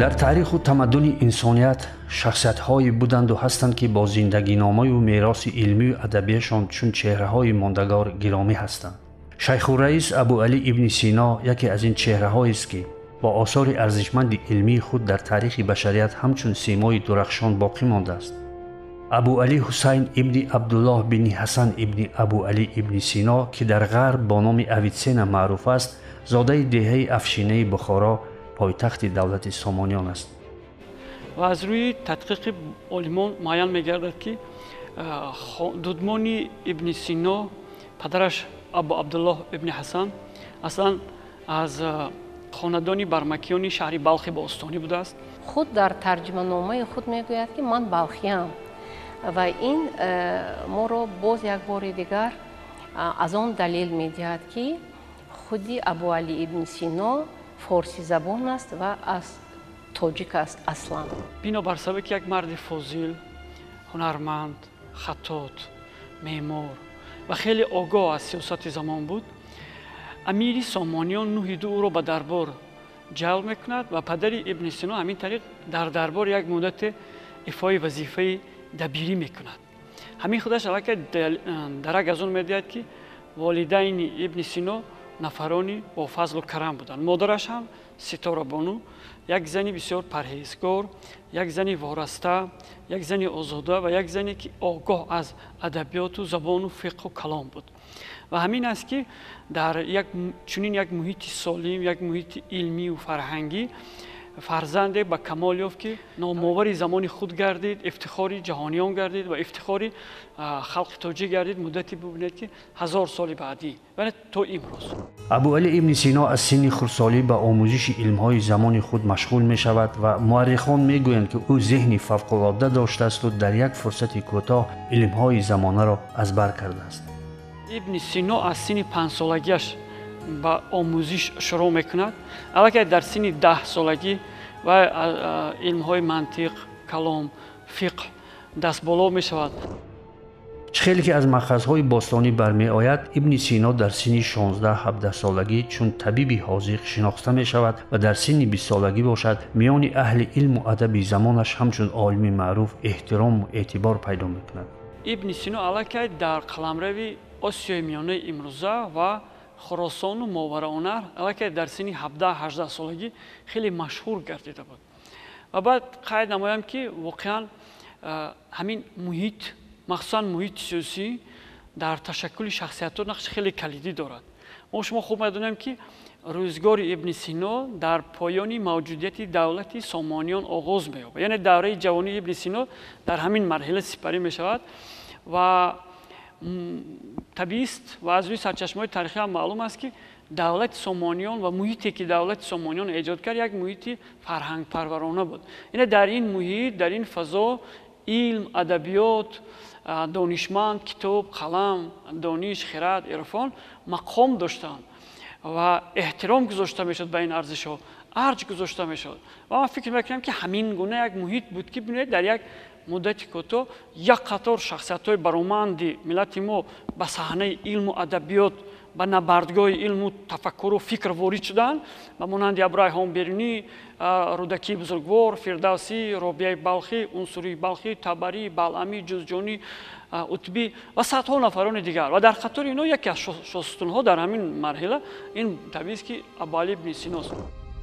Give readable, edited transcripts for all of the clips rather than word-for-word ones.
Дар таъриху тамаддуни инсоният шахсиятҳое буданду ҳастанд, ки бо зиндагиномаю мероси илмию адабиашон чун чеҳраҳои мондагор гиромӣ ҳастанд. Шайхурраис Абуалӣ ибни Сино яке аз ин чеҳраҳоест, ки бо осори арзишманди илмии худ дар таърихи башарият ҳамчун симои дурахшон боқӣ мондааст. Абуалӣ Ҳусайн ибни Абдуллоҳ бини Ҳасан ибни Абуалӣ ибни Сино, ки дар ғарб бо номи Авитсена маъруф аст, зодаи деҳаи Афшинаи Бухоро, пойтахти давлати Сомониён аст. Ва аз рӯи тадқиқи олимон муайян мегардад, ки дудмони Ибни Сино, падараш Абу Абдуллоҳ ибни Ҳасан, аслан аз хонадони бармакиёни шаҳри Балхи бостонӣ будааст. Худ дар тарҷуманомаи худ мегӯяд, ки ман балхиям, ва ин моро боз як бори дигар аз он далел медиҳад, ки худи Абуалӣ ибни Сино форсизабон аст ва аз тоҷик аст аслан. Бинобар сабаби ки як марди фозил, ҳунарманд, хаттот, меъмор ва хеле огоҳ аз сиёсати замон буд, амири Сомониён Нӯҳи Ду ӯро ба дарбор ҷалб мекунад ва падари Ибни Сино ҳамин тариқ дар дарбор як муддате ифои вазифаи дабирӣ мекунад. Ҳамин худаш аллакай дарак аз он медиҳад, ки волидайни Ибни Сино нафарони бо фазлу карам буданд. Модараш ҳам, Ситорабону, як зани бисёр парҳезгор, як зани вораста, як зани озода ва як зане, ки огоҳ аз адабиёту забону фиқҳу калом буд. Ва ҳамин аст, ки дар чунин як муҳити солим, як муҳити илмию фарҳангӣ фарзанде ба камол ёфт, ки номовари замони худ гардид, ифтихори ҷаҳониён гардид ва ифтихори халқи тоҷик гардид. Муддати, бубинед, ки 1000 соли баъдӣ, вале то имрӯз. Абуалӣ ибни Сино аз синни хурдсолӣ ба омӯзиши илмҳои замони худ машғул мешавад ва муаррихон мегӯянд, ки ӯ зеҳни фавқулодда доштаасту дар як фурсати кӯтоҳ илмҳои замонаро аз бар кардааст. Ибни Сино аз синни 5-солагиаш ба омӯзиш шурӯъ мекунад. Аллакай дар синни 10-солагӣ ва илмҳои мантиқ, калом, фиқҳ дастболо мешавад. Чӣ хеле ки аз маъхазҳои бостонӣ бармеояд, Ибни Сино дар синни 16-17 солагӣ чун табиби ҳозиқ шинохта мешавад ва дар синни 20-солагӣ бошад, миёни аҳли илму адаби замонаш ҳамчун олими маъруф эҳтирому эътибор пайдо мекунад. Ибни Сино аллакай дар қаламрави Осиёи Миёнаи имрӯза ва Хуросону Мовараоннаҳр аллакай дар синни 17-18 солагӣ хеле машҳур гардида буд. Ва баъд қайд намоям, ки воқеан ҳамин муҳит, махсусан муҳити сиёсӣ, дар ташаккули шахсиятҳо нақши хеле калидӣ дорад. Мо шумо хуб медонем, ки рӯзгори Ибни Сино дар поёни мавҷудияти давлати Сомониён оғоз меёбад, яъне давраи ҷавонии Ибни Сино дар ҳамин марҳила сипарӣ мешавад. Ва табиист ва аз рӯи сарчашмаҳои таърихӣ ҳам маълум аст, ки давлати Сомониён ва муҳите, ки давлати Сомониён эҷод кард, як муҳити фарҳангпарварона буд. Яъне дар ин муҳит, дар ин фазо илм, адабиёт, донишманд, китоб, қалам, дониш, хирад, ирфон мақом доштанд ва эҳтиром гузошта мешуд, ба ин арзишҳо арҷ гузошта мешуд. Ва ман фикр мекунам, ки ҳамин гуна як муҳит буд, ки бинед, дар як муддати кӯтоҳ як қатор шахсиятҳои бароманди миллати мо ба саҳнаи илму адабиёт, ба набардгоҳи илму тафаккуру фикр ворид шуданд, ба монанди Абурайҳон Берунӣ, Рӯдакии бузургвор, Фирдавсӣ, Робияи Балхӣ, Унсурии Балхӣ, Табарӣ, Балъамӣ, Ҷузҷонӣ, Утбӣ ва садҳо нафарони дигар. Ва дар қатори инҳо яке аз шостунҳо дар ҳамин марҳила ин табиист, ки Абуалӣ ибни Синост.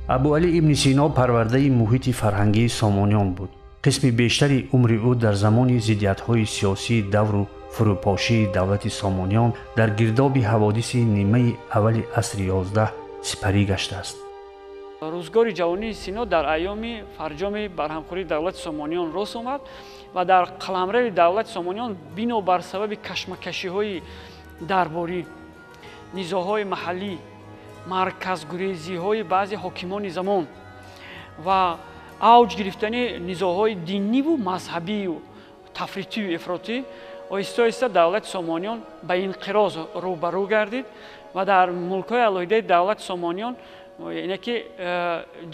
Абуалӣ ибни Сино парвардаи муҳити фарҳангии Сомониён буд. Қисми бештари умри ӯ дар замони зиддиятҳои сиёсии давру фурӯпошии давлати Сомониён дар гирдоби ҳаводиси нимаи аввали асри 11 сипарӣ гаштааст. Рӯзгори ҷавонии Сино дар айёми фарҷоми барҳамхӯрии давлати Сомониён рост омад ва дар қаламрави давлати Сомониён бинобар сабаби кашмакашиҳои дарборӣ, низоъҳои маҳаллӣ, марказгурезиҳои баъзе ҳокимони замон ва авҷ гирифтани низоъҳои диниву мазҳабию тафритию ифротӣ, оҳиста оҳиста давлати Сомониён ба инқироз рӯбарӯ гардид ва дар мулкҳои алоҳидаи давлати Сомониён, яъне ки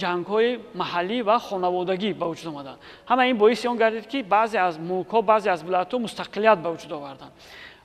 ҷангҳои маҳаллӣ ва хонаводагӣ ба вуҷуд омаданд. Ҳама ин боиси он гардид, ки баъзе аз мулкҳо, баъзе аз вилоятҳо мустақилият ба вуҷуд оварданд.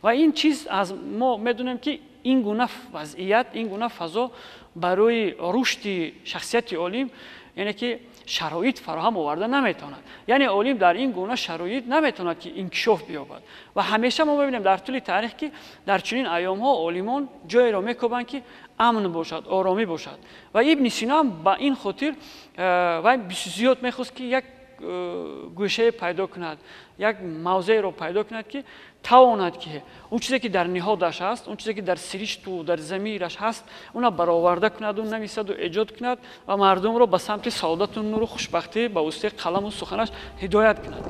Ва ин чиз, аз мо медонем, ки ин гуна вазъият, ин гуна фазо барои рушди шахсияти олим, яъне ки шароит фароҳам оварда наметавонад. Яъне олим дар ин гуна шароит наметавонад ки инкишоф биёбад. Ва ҳамеша мо мебинем дар тӯли таърих, ки дар чунин айёмҳо олимон ҷоеро мекобанд, ки амн бошад, оромӣ бошад. Ва Ибни Сино ҳам ба ин хотир вай зиёд мехост, ки як гӯшае пайдо кунад, як мавзееро пайдо кунад, ки тавонад, ки он чизе ки дар ниҳодаш ҳаст, он чизе ки дар сиришту дар замираш ҳаст, уна бароварда кунаду нависаду эҷод кунад ва мардумро ба самти саодату нуру хушбахтӣ ба воситаи қаламу суханаш ҳидоят кунад.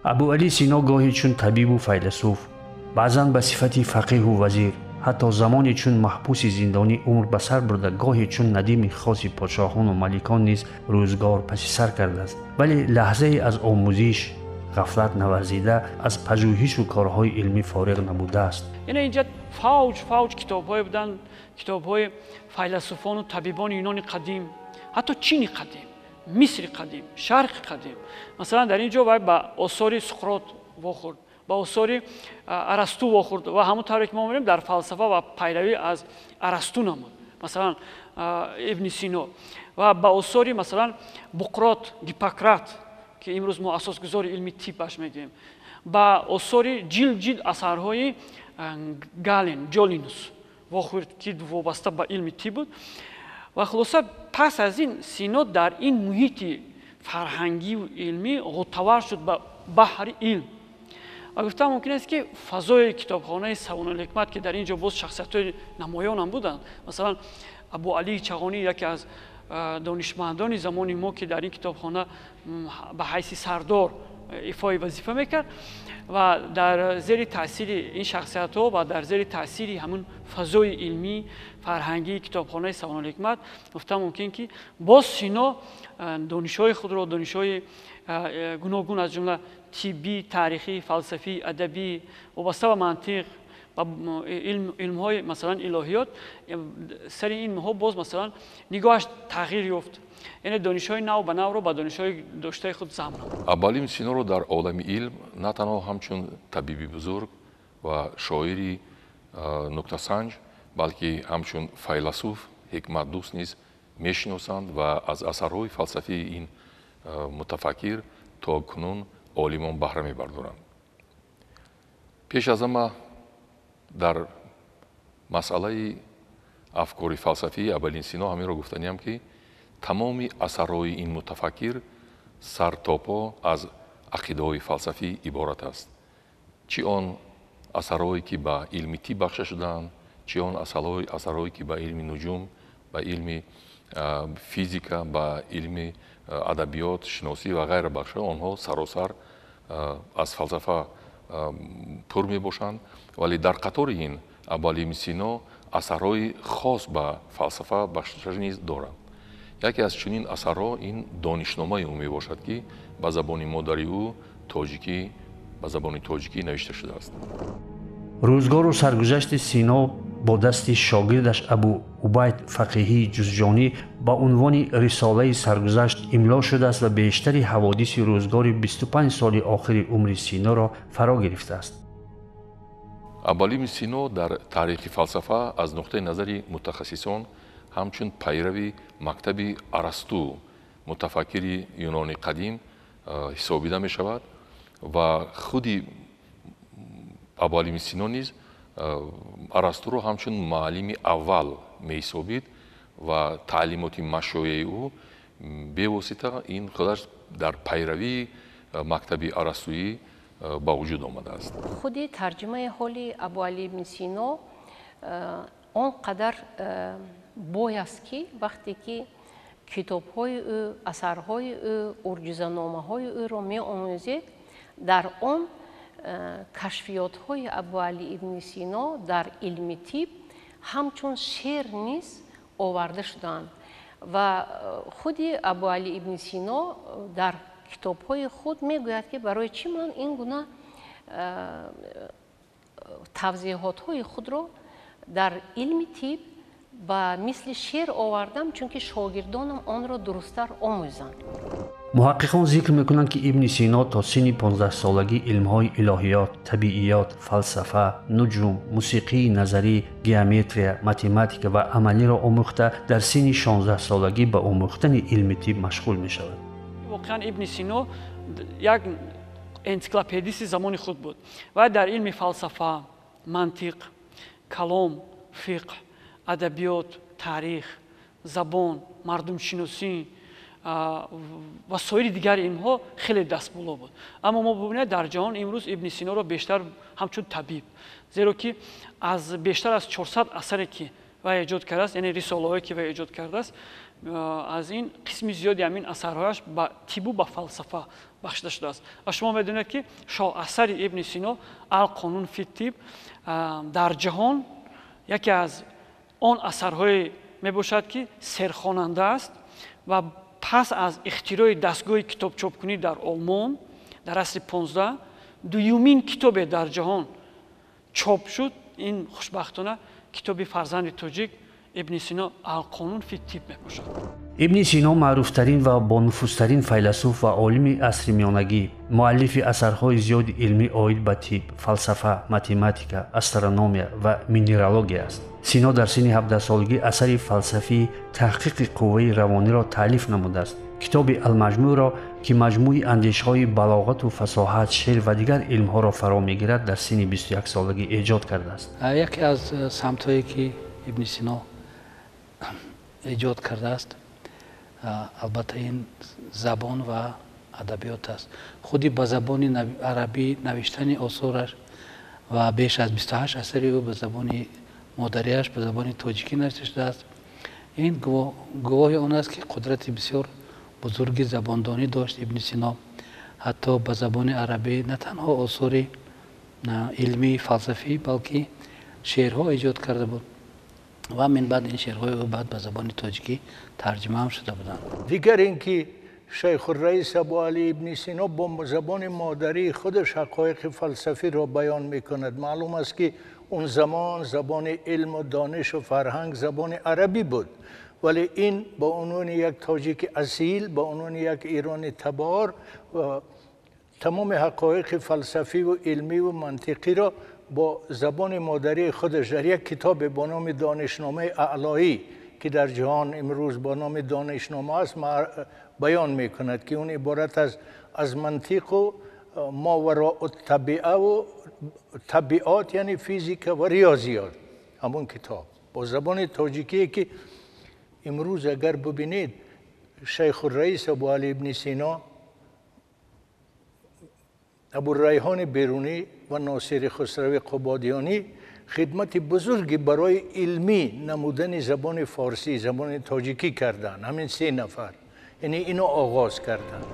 Абуалӣ Сино гоҳе чун табибу файласуф, баъзан ба сифати фақиҳу вазир, ҳатто замоне чун маҳбуси зиндонӣ умр ба сар бурда, гоҳе чун надими хоси подшоҳону маликон низ рӯзгор паси сар кардааст, вале лаҳзае аз омӯзиш ғафлат наварзида, аз пажӯҳишу корҳои илмӣ фориғ набудааст. Яъне инҷа фавҷ фавҷ китобҳое буданд, китобҳои файласуфону табибони Юнони қадим, ҳатто Чини қадим, Мисри қадим, Шарқи қадим. Масалан, дар ин ҷо вай ба осори Суқрот вохӯрд, ба осори Арасту вохӯрд ва ҳамон тавре ки мо мебинем, дар фалсафа ва пайравӣ аз Арасту намуд, масалан, Ибни Сино, ва ба осори, масалан, Буқрот, Гиппократ, ки имрӯз мо асосгузори илми тиббаш мегӯем, ба осори ҷилд ҷилд асарҳои Гален, Ҷолинус вохӯрд, ки вобаста ба илми тиб буд. Ва хулоса, пас аз ин Сино дар ин муҳити фарҳангию илмӣ ғӯтавар шуд ба баҳри илм. Ва гуфтан мумкин аст, ки фазои китобхонаи Савонулҳикмат, ки дар ин ҷо боз шахсиятҳои намоёнам буданд, масалан, Абуалии Чағонӣ, яке аз донишмандони замони мо, ки дар ин китобхона ба ҳайси сардор ифои вазифа мекард, ва дар зери таъсири ин шахсиятҳо ва дар зери таъсири ҳамун фазои илмӣ фарҳангии китобхонаи Савонулҳикмат, гуфтан мумкин, ки боз Сино донишҳои худро, донишҳои гуногун, аз ҷумла тиббӣ, таърихӣ, фалсафӣ, адабӣ, вобаста ба мантиқ, ба илмҳои, масалан, илоҳиёт, сари ин илмҳо боз, масалан, нигоҳаш тағйир ёфт, яъне донишҳои нав ба навро ба донишҳои доштаи худ зам намуд. Абуалӣ Синоро дар олами илм на танҳо ҳамчун табиби бузург ва шоири нуктасанҷ, балки ҳамчун файласуф, ҳикматдӯст низ мешиносанд ва аз асарҳои фалсафии ин мутафаккир то кунун олимон баҳра мебардоранд. Пеш аз ҳама дар масъалаи афкори фалсафии Абуалӣ Сино ҳаминро гуфтаниям, ки тамоми асарҳои ин мутафаккир сартопо аз ақидаҳои фалсафӣ иборат аст, чӣ он асарҳое ки ба илми тиб бахша шудаанд, чӣ он асарҳое ки ба илми нуҷум, ба илми физика, ба илми адабиёт шиносӣ ва ғайра бахша, онҳо саросар аз фалсафа пур мебошанд. Вале дар қатори ин Абуалӣ Сино асарҳои хос ба фалсафа бахшида низ доранд. Яке аз чунин асарҳо ин донишномаи ӯ мебошад, ки ба забони модари ӯ тоҷикӣ, ба забони тоҷикӣ навишта шудааст. Рӯзгору саргузашти Сино бо дасти шогирдаш Абу Убайд Фақиҳии Ҷузҷонӣ ба унвони Рисолаи саргузашт имло шудааст ва бештари ҳаводиси рӯзгори 25 соли охири умри Синоро фаро гирифтааст. Абуалӣ Сино дар таърихи фалсафа аз нуқтаи назари мутахассисон ҳамчун пайрави мактаби Арасту, мутафаккири юнони қадим, ҳисобида мешавад ва худи Абуалӣ Сино низ Арастуро ҳамчун муаллими аввал меҳисобид ва таълимоти машояи ӯ бевосита ин худаш дар пайравии мактаби арастуӣ ба вуҷуд омадааст. Худи тарҷимаи ҳоли Абуалӣ ибни Сино он қадар бой аст, ки вақте ки китобҳои ӯ, асарҳои ӯ, урҷузаномаҳои ӯро меомӯзед, дар он кашфиётҳои Абуалӣ ибни Сино дар илми тиб ҳамчун шеър низ оварда шудаанд. Ва худи Абуалӣ ибни Сино дар китобҳои худ мегӯяд, ки барои чӣ ман ин гуна тавзеҳотҳои худро дар илми тиб ба мисли шеър овардам, чунки шогирдонам онро дурусттар омӯзанд. Муҳаққиқон зикр мекунанд, ки Ибни Сино то синни 15-солагӣ илмҳои илоҳиёт, табииёт, фалсафа, нуҷум, мусиқии назарӣ, геометрия, математика ва амалиро омӯхта, дар синни 16-солагӣ ба омӯхтани илми тиб машғул мешавад. Воқеан Ибни Сино як энсиклопедисти замони худ буд ва дар илми фалсафа, мантиқ, калом, фиқҳ, адабиёт, таърих, забон, мардумшиносӣ ва соири дигар илмҳо хеле дастболо буд. Аммо мо бубинед, дар ҷаҳон имрӯз Ибни Синоро бештар ҳамчун табиб, зеро ки аз бештар аз 400 асаре ки вай эҷод кардааст, яъне рисолаҳое ки вай эҷод кардааст, аз ин қисми зиёди ҳамин асарҳояш ба тибу ба фалсафа бахшида шудааст. Ва шумо медонед, ки шоҳасари Ибни Сино Ал-Қонун фи тиб дар ҷаҳон яке аз он асарҳое мебошад, ки серхонанда аст ва пас аз ихтирои дастгоҳи китобчопкунӣ дар Олмон дар асри 15 дуюмин китобе дар ҷаҳон чоп шуд. Ин хушбахтона китоби фарзанди тоҷик Ибни Сино Ал-Қонун фи тиб мебошад. Ибни Сино маъруфтарин ва бонуфузтарин файласуф ва олими асри миёнагӣ, муаллифи асарҳои зиёди илмӣ оид ба тиб, фалсафа, математика, астрономия ва минералогия аст. Сино дар синни 17-солагӣ асари фалсафии таҳқиқи қувваи равониро таълиф намудааст. Китоби Алмаҷмӯъро, ки маҷмӯи андешҳои балоғату фасоҳат, шеър ва дигар илмҳоро фаро мегирад, дар синни 21-солагӣ эҷод кардааст. Яке аз самтҳое ки Ибни Сино эҷод кардааст, албатта ин забон ва адабиёт аст. Худи ба забони арабӣ навиштани осораш ва беш аз 28 асари ӯ ба забони модариаш, ба забони тоҷикӣ навишта шудааст. Ин гувоҳи он аст, ки қудрати бисёр бузурги забондонӣ дошт Ибни Сино. Ҳатто ба забони арабӣ на танҳо осори илмии фалсафӣ, балки шеърҳо эҷод карда буд ва мин баъд ин шеърҳои ӯ баъд ба забони тоҷикӣ тарҷима ҳам шуда буданд. Дигар ин ки Шайхурраис Абуалӣ Ибни Сино бо забони модарии худаш ҳақоиқи фалсафиро баён мекунад. Маълум аст, ки он замон забони илму донишу фарҳанг забони арабӣ буд, вале ин ба унвони як тоҷики асил, ба унвони як ирони табор тамоми ҳақоиқи фалсафиву илмиву мантиқиро бо забони модарии худаш дар як китобе бо номи Донишномаи Аълоӣ, ки дар ҷаҳон имрӯз бо номи Донишнома аст, баён мекунад, ки он иборат аз мантиқу мовароу табиаву табиот, яъне физика ва риёзиёт. Ҳамон китоб бо забони тоҷикие, ки имрӯз агар бубинед, Шайхурраис Абуалӣ Ибни Сино, Абурайҳони Берунӣ ва Носири Хусрави Қубодиёнӣ хидмати бузурге барои илмӣ намудани забони форсӣ, забони тоҷикӣ карданд. Ҳамин се нафар, яъне ино оғоз карданд.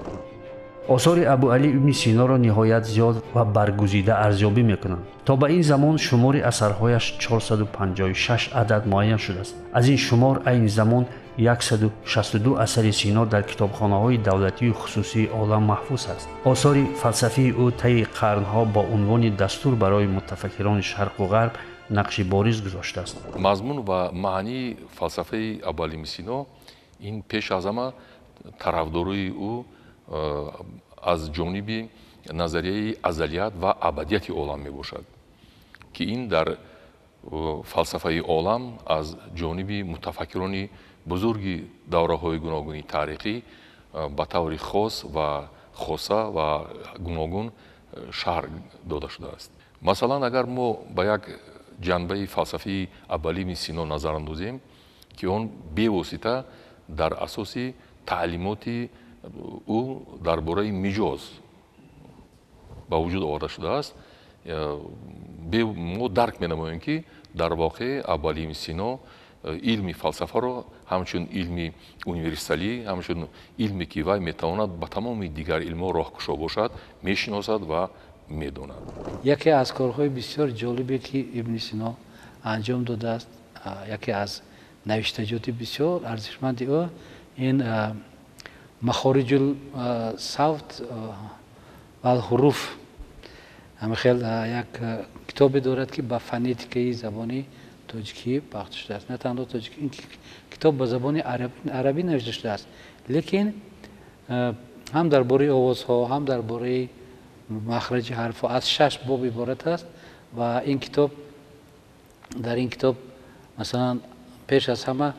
Осори Абуалӣ Ибни Синоро ниҳоят зиёд ва баргузида арзёбӣ мекунанд. То ба ин замон шумори асарҳояш 456 адад муайян шудааст. Аз ин шумор айни замон 162 асари Сино дар китобхонаҳои давлатию хусусии олам маҳфуз аст. Осори фалсафии ӯ таи қарнҳо бо унвони дастур барои мутафаккирони шарқу ғарб нақши бориз гузоштааст. Мазмун ва маънии фалсафаи Абуалӣ Ибни Сино ин пеш аз ҳама тарафдории ӯ аз ҷониби назарияи азалият ва абадияти олам мебошад, ки ин дар фалсафаи олам аз ҷониби мутафаккирони бузурги давраҳои гуногуни таърихӣ ба таври хос ва хоса ва гуногун шарҳ дода шудааст. Масалан, агар мо ба як ҷанбаи фалсафии Абуалӣ Ибни Сино назар андозем, ки он бевосита дар асоси таълимоти ӯ дар бораи миҷоз ба вуҷуд оварда шудааст, мо дарк менамоем, ки дар воқеъ Абуалӣ Ибни Сино илми фалсафаро ҳамчун илми универсалӣ, ҳамчун илме ки вай метавонад ба тамоми дигар илмҳо роҳкушо бошад, мешиносад ва медонад. Яке аз корҳои бисёр ҷолибе, ки Ибни Сино анҷом додааст, яке аз навиштаҷоти бисёр арзишманди ӯ ин Махориҷул савт валҳуруф, ҳамин як китобе дорад, ки ба фонетикаи забони тоҷикӣ бахшида шудааст. На танҳо тоҷикӣ, ин китоб ба забони арабӣ навишта шудааст, лекин ҳам дар бораи овозҳо, ҳам дар бораи махраҷи ҳарфҳо аз 6 боб иборат аст. Ва ин китоб, дар ин китоб масалан пеш аз ҳама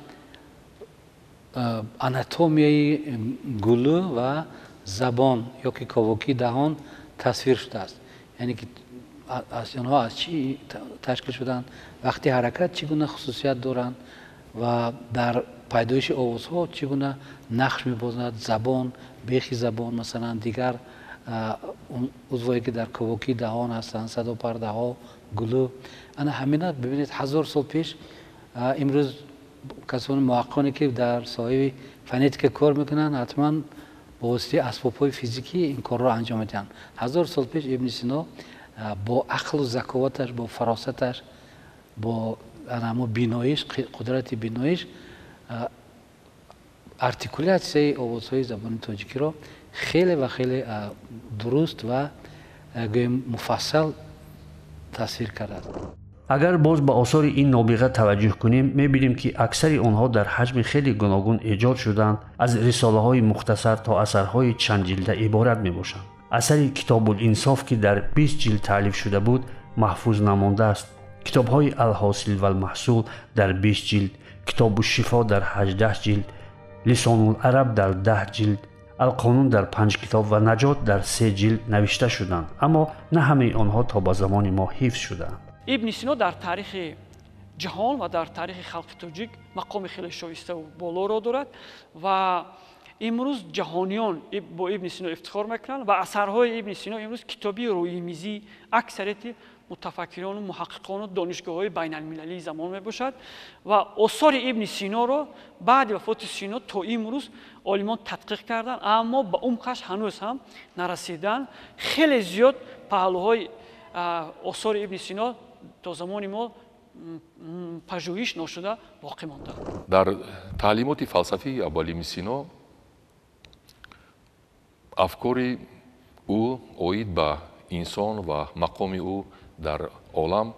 анатомияи гулӯ ва забон ё ки ковокии даҳон тасвир шудааст, яъне ки онҳо аз чӣ ташкил шуданд, вақти ҳаракат чӣ гуна хусусият доранд ва дар пайдоиши овозҳо чӣ гуна нақш мебозад забон, бехи забон, масалан дигар узвое ки дар ковокии даҳон ҳастанд, садопардаҳо, гулӯ. Ана ҳамина бибинед, 1000 сол пеш имрӯз касони муҳаққиқоне ки дар соҳаи фонетика кор мекунанд, ҳатман бо воситаи асбобҳои физикӣ ин корро анҷом медиҳанд. 1000 сол пеш Ибни Сино бо ақлу заковаташ, бо фаросаташ, бо ҳамо биноиш, қудрати биноиш, артикулятсияи овозҳои забони тоҷикиро хеле ва хеле дуруст ва гӯем муфассал тасвир кардааст. Агар боз ба осори ин нобиға таваҷҷӯҳ кунем, мебинем, ки аксари онҳо дар ҳаҷми хеле гуногун эҷод шуданд, аз рисолаҳои мухтасар то асарҳои чандҷилда иборат мебошанд. Асари Китобулинсоф, ки дар 20 ҷилд таълиф шуда буд, маҳфуз намондааст. Китобҳои Алҳосил валмаҳсул дар 20 ҷилд, Китобушшифо дар 18 ҷилд, Лисонулараб дар 10 ҷилд, Алқонун дар 5 китоб ва Наҷот дар 3 ҷилд навишта шуданд, аммо на ҳамаи онҳо то ба замони мо ҳифз шудаанд. Ибни Сино дар таърихи ҷаҳон ва дар таърихи халқи тоҷик мақоми хеле шоиставу болоро дорад ва имрӯз ҷаҳониён бо Ибни Сино ифтихор мекунанд ва асарҳои Ибни Сино имрӯз китоби рӯимизии аксарияти мутафаккирону муҳаққиқону донишгоҳҳои байналмилалии замон мебошад ва осори Ибни Синоро баъди вафоти Сино то имрӯз олимон тадқиқ карданд, аммо ба умқаш ҳанӯз ҳам нарасиданд. Хеле зиёд паҳлӯҳои осори Ибни Сино то замони мо пажӯҳиш ношуда боқӣ монданд. Дар таълимоти фалсафии Абуалӣ ибни Сино афкори ӯ оид ба инсон ва мақоми ӯ дар олам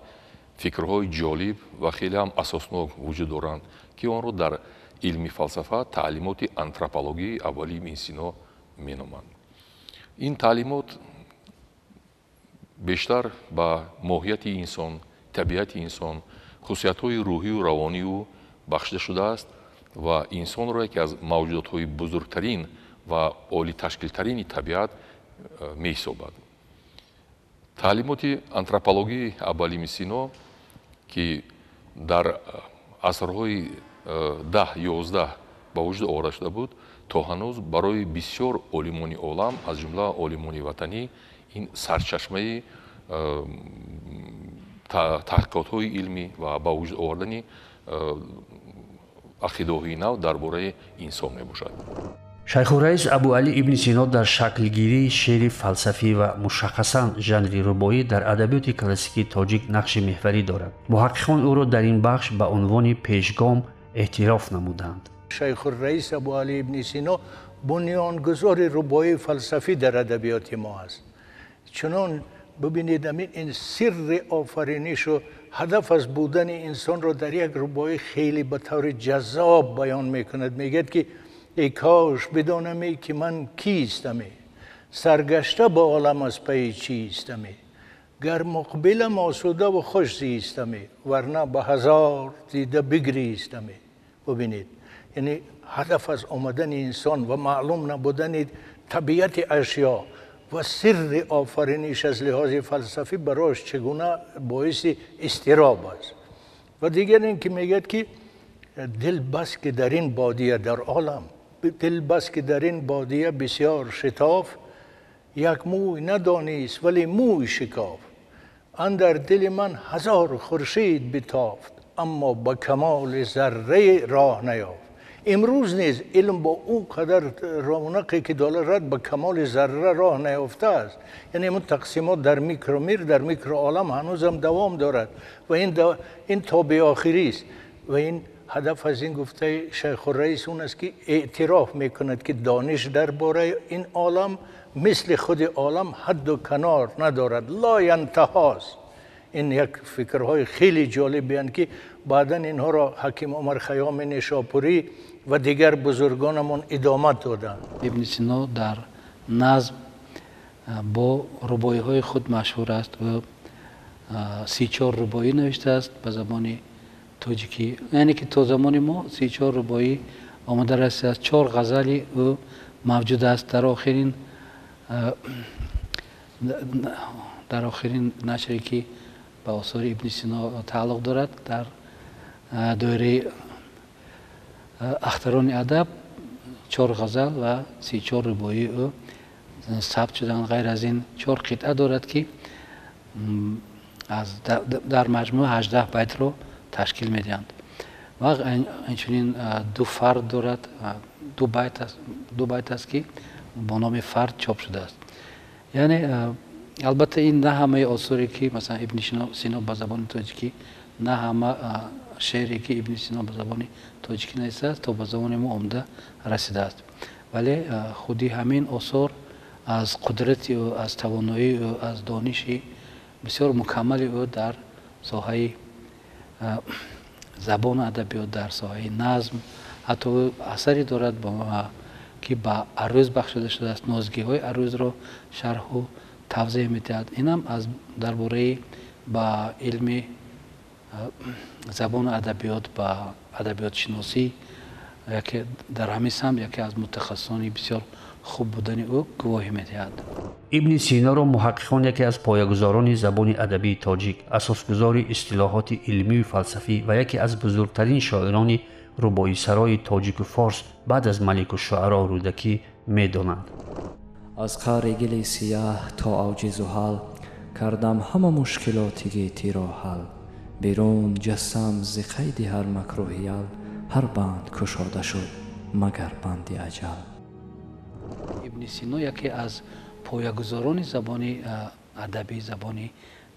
фикрҳои ҷолиб ва хеле ҳам асоснок вуҷуд доранд, ки онро дар илми фалсафа таълимоти антропологии Абуалӣ ибни Сино меноманд. Ин таълимот бештар ба моҳияти инсон, табиати инсон, хусусиятҳои рӯҳию равонии ӯ бахшида шудааст ва инсонро яке аз мавҷудотҳои бузургтарин ва олиташкилтарини табиат меҳисобад. Таълимоти антропологии Абуалӣ ибни Сино, ки дар асрҳои 10-11 ба вуҷуд оварда шуда буд, то ҳанӯз барои бисёр олимони олам, аз ҷумла олимони ватанӣ, ин сарчашмаи таҳқиқотҳои илмӣ ва ба вуҷуд овардани ақидаҳои нав дар бораи инсон мебошад. Шайхурраис Абуалӣ ибни Сино дар шаклгирии шеъри фалсафӣ ва мушаххасан жанри рубоӣ дар адабиёти классикии тоҷик нақши меҳварӣ дорад. Муҳаққиқон ӯро дар ин бахш ба унвони пешгом эътироф намуданд. Шайхурраис Абуалӣ ибни Сино бунёнгузори рубоии фалсафӣ дар адабиёти мо аст. Чунон бибинед, ин сирри офаринишу ҳадаф аз будани инсонро дар як рубоӣ хеле ба таври ҷаззоб баён мекунад. Мегӯяд ки эй кош бидонаме ки ман кистаме, саргашта ба олам аз пайи чистаме, гар муқбилам осудаву хуш зистаме, варна ба ҳазор дида бигристаме. Бибинед, яъне ҳадаф аз омадани инсон ва маълум набудани табиати ашё ва сирри офариниш аз лиҳози фалсафӣ барояш чӣ гуна боиси изтироб аст. Ва дигар ин ки мегӯяд ки дил бас ки дар ин бодия дар олам, дил бас ки дар ин бодия бисёр шитоф, як мӯй надонист вале мӯй шикоф, андар дили ман ҳазор хуршид битофт, аммо ба камоли зарраи роҳ наёфт. Имрӯз низ илм бо он қадар равнақе ки дорад ба камоли зарра роҳ наёфтааст. Яъне ин тақсимот дар микромир, дар микроолам ҳанӯзам давом дорад ва ин то беохирист. Ва ин ҳадаф аз ин гуфтаи Шайхурраис он аст ки эътироф мекунад ки дониш дар бораи ин олам мисли худи олам ҳадду канор надорад, лоянтаҳост. Ин як фикрҳои хеле ҷолибеанд ки баъдан инҳоро Ҳаким Умар Хайёми Нишопурӣ ва дигар бузургонамон идома доданд. Ибни Сино дар назм бо рубоиҳои худ машҳур аст. Ӯ 34 рубоӣ навиштааст ба забони тоҷикӣ, яъне ки то замони мо 34 рубоӣ омода расидааст. 4 ғазали ӯ мавҷуд аст. Дар охирин нашре ки ба осори Ибни Сино тааллуқ дорад, дар доираи Ахтарони адаб 4 ғазал ва 34 рубоии ӯ сабт шуданд. Ғайр аз ин 4 қитъа дорад, ки дар маҷмӯъ 18 байтро ташкил медиҳанд. Ва инчунин 2 фард дорад, 2 байт аст, ки бо номи фард чоп шудааст. Яъне албатта ин на ҳамаи осоре ки масалан Ибни Сино ба забони тоҷикӣ, на ҳама шеъре ки Ибни Сино ба забони тоҷикӣ нависааст, то ба забони мо омада расидааст. Вале худи ҳамин осор аз қудрати ӯ, аз тавоноии ӯ, аз дониши бисёр мукаммали ӯ дар соҳаи забону адабиёт, дар соҳаи назм, ҳатто ӯ асаре дорад, ки ба арӯз бахшида шудааст, нозигиҳои арӯзро шарҳу тавзеҳ медиҳад. Инам аз дар бораи ба илми забону адабиёт, ба адабиётшиносӣ яке дар ҳамин самт яке аз мутахассисони бисёр хуб будани ӯ гувоҳӣ медиҳад. Ибни Синоро муҳаққиқон яке аз поягузорони забони адабии тоҷик, асосгузори истилоҳоти илмию фалсафӣ ва яке аз бузургтарин шоирони рубоисарои тоҷику форс баъд аз Маликушшуаро Рӯдакӣ медонанд. Аз қаъри гили сияҳ то авҷи зуҳал кардам ҳама мушкилоти гетиро ҳал. Берун ҷассам зи қайди ҳар макрӯҳиял, ҳар банд кушода шуд магар банди аҷал. Ибни Сино яке аз поягузорони забони адабӣ, забони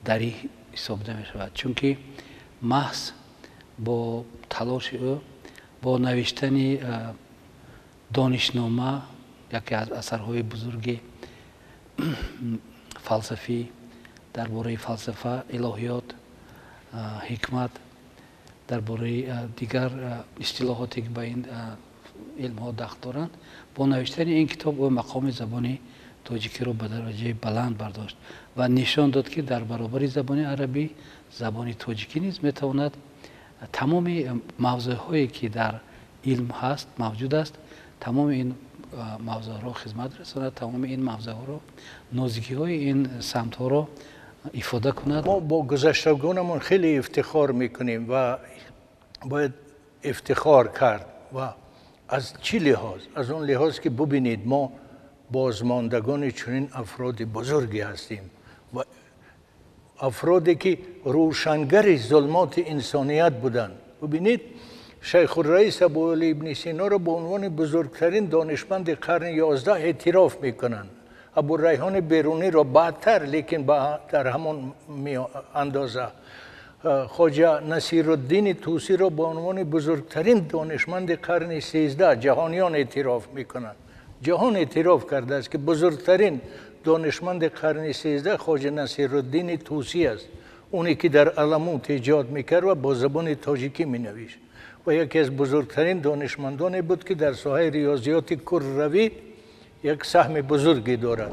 дарӣ ҳисобида мешавад, чунки маҳз бо талоши ӯ, бо навиштани донишнома, яке аз асарҳои бузурги фалсафӣ дар бораи фалсафа, илоҳиёт, ҳикмат, дар бораи дигар истилоҳоте ки ба ин илмҳо дахл доранд, бо навиштани ин китоб ӯ мақоми забони тоҷикиро ба дараҷаи баланд бардошт ва нишон дод, ки дар баробари забони арабӣ забони тоҷикӣ низ метавонад тамоми мавзӯъҳое ки дар илм ҳаст, мавҷуд аст, тамоми ин мавзӯъҳоро хизмат расонад, тамоми ин мавзӯъҳоро, нозикиҳои ин самтҳоро ифода кунад. Мо бо гузаштагонамон хеле ифтихор мекунем ва бояд ифтихор кард. Ва аз чӣ лиҳоз? Аз он лиҳоз ки бубинед, мо бозмондагони чунин афроди бузурге ҳастем ва афроде ки рӯшангари зулмоти инсоният буданд. Бубинед, Шайхурраис Абуалӣ ибни Синоро ба унвони бузургтарин донишманди қарни 11 эътироф мекунанд. Абурайҳони Беруниро баъдтар, лекин дар ҳамон андоза. Хоҷа Насируддини Тӯсиро ба унвони бузургтарин донишманди қарни 13 ҷаҳониён эътироф мекунанд. Ҷаҳон эътироф кардааст, ки бузургтарин донишманди қарни 13 Хоҷа Насируддини Тӯсӣ аст, оне ки дар Аламут эҷод мекард ва бо забони тоҷикӣ менавишт. Ва яке аз бузургтарин донишмандоне буд, ки дар соҳаи риёзиёти курравӣ як саҳми бузурге дорад.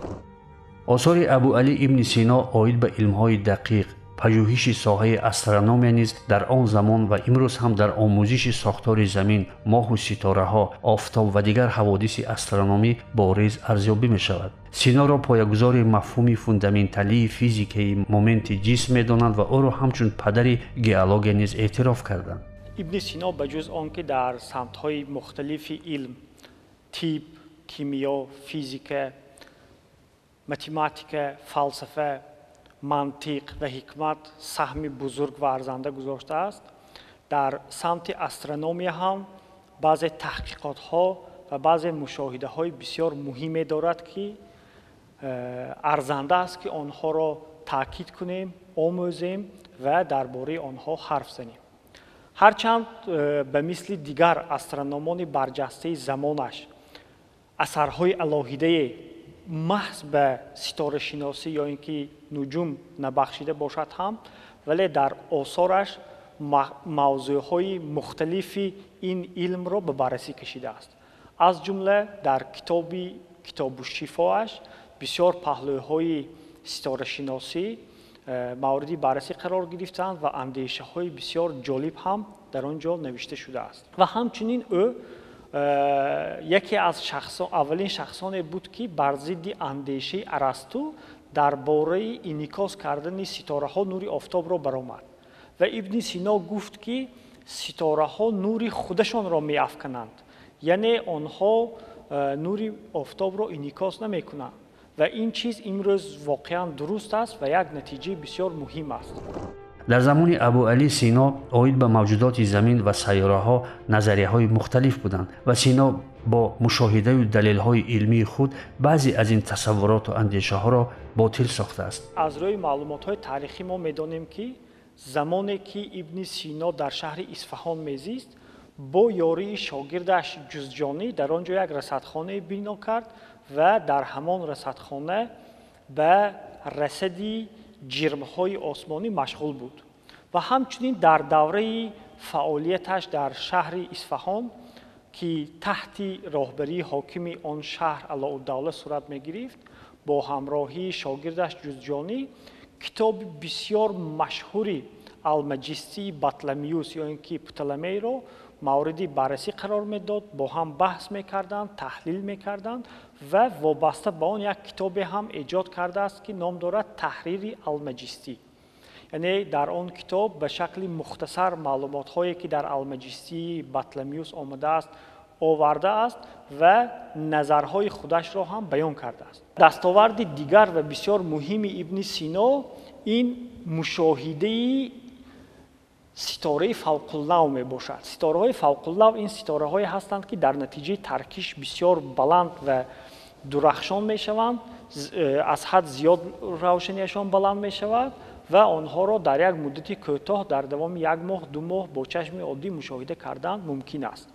Осори Абуалӣ ибни Сино оид ба илмҳои дақиқ, пажӯҳиши соҳаи астрономия низ дар он замон ва имрӯз ҳам дар омӯзиши сохтори замин, моҳу ситораҳо, офтоб ва дигар ҳаводиси астрономӣ бориз арзёбӣ мешавад. Синоро поягузори мафҳуми фундаменталии физикаи моменти ҷисм медонанд ва ӯро ҳамчун падари геология низ эътироф карданд. Ибни Сино ба ҷуз он ки дар самтҳои мухталифи илм, тиб, кимиё, физика, математика, фалсафа, мантиқ ва ҳикмат саҳми бузург ва арзанда гузоштааст, дар самти астрономия ҳам баъзе таҳқиқотҳо ва баъзе мушоҳидаҳои бисёр муҳиме дорад, ки арзанда аст, ки онҳоро таъкид кунем, омӯзем ва дар бораи онҳо ҳарф занем. Ҳарчанд ба мисли дигар астрономони барҷастаи замонаш асарҳои алоҳидае маҳз ба ситорашиносӣ ё ин ки нуҷум набахшида бошад ҳам, вале дар осораш мавзӯъҳои мухталифи ин илмро ба баррасӣ кашидааст. Аз ҷумла дар китоби Китобу шифоаш бисёр паҳлӯҳои ситорашиносӣ мавриди баррасӣ қарор гирифтаанд ва андешаҳои бисёр ҷолиб ҳам дар он ҷо навишта шудааст. Ва ҳамчунин ӯ Яке аз аввалин шахсоне буд, ки бар зидди андешаи Арасту дар бораи инъикос кардани ситораҳо нури офтобро баромад. Ва Ибни Сино гуфт, ки ситораҳо нури худашонро меафкананд, яъне онҳо нури офтобро инъикос намекунанд. Ва ин чиз имрӯз воқеан дуруст аст ва як натиҷаи бисёр муҳим аст. Дар замони Абуалӣ Сино оид ба мавҷудоти замин ва сайёраҳо назарияҳои мухталиф буданд ва Сино бо мушоҳидаю далелҳои илмии худ баъзе аз ин тасаввуроту андешаҳоро ботил сохтааст. Аз рӯи маълумотҳои таърихӣ мо медонем, ки замоне ки Ибни Сино дар шаҳри Исфаҳон мезист, бо ёрии шогирдаш Ҷузҷонӣ дар он ҷо як расадхонае бино кард ва дар ҳамон расадхона ба расади ҷирмҳои осмонӣ машғул буд. Ва ҳамчунин дар давраи фаъолияташ дар шаҳри Исфаҳон, ки таҳти роҳбарии ҳокими он шаҳр Алоуддавла сурат мегирифт, бо ҳамроҳии шогирдаш Ҷузҷонӣ китоби бисёр машҳури Алмаҷистии Батламиюс ё ин ки Птоломейро мавриди баррасӣ қарор медод, бо ҳам баҳс мекарданд, таҳлил мекарданд ва вобаста ба он як китобе ҳам эҷод кардааст, ки ном дорад Таҳрири Алмаҷистӣ. Яъне дар он китоб ба шакли мухтасар маълумотҳое, ки дар Алмаҷистии Батламиюс омадааст, овардааст ва назарҳои худашро ҳам баён кардааст. Дастоварди дигар ва бисёр муҳими Ибни Сино ин мушоҳидаи ситораи фавқулнав мебошад. Ситораҳои фавқулнав ин ситораҳое ҳастанд, ки дар натиҷаи таркиш бисёр баланд ва дурахшон мешаванд, аз ҳад зиёд равшанияшон баланд мешавад ва онҳоро дар як муддати кӯтоҳ дар давоми як моҳ, 2 моҳ бо чашми оддӣ мушоҳида кардан мумкин аст.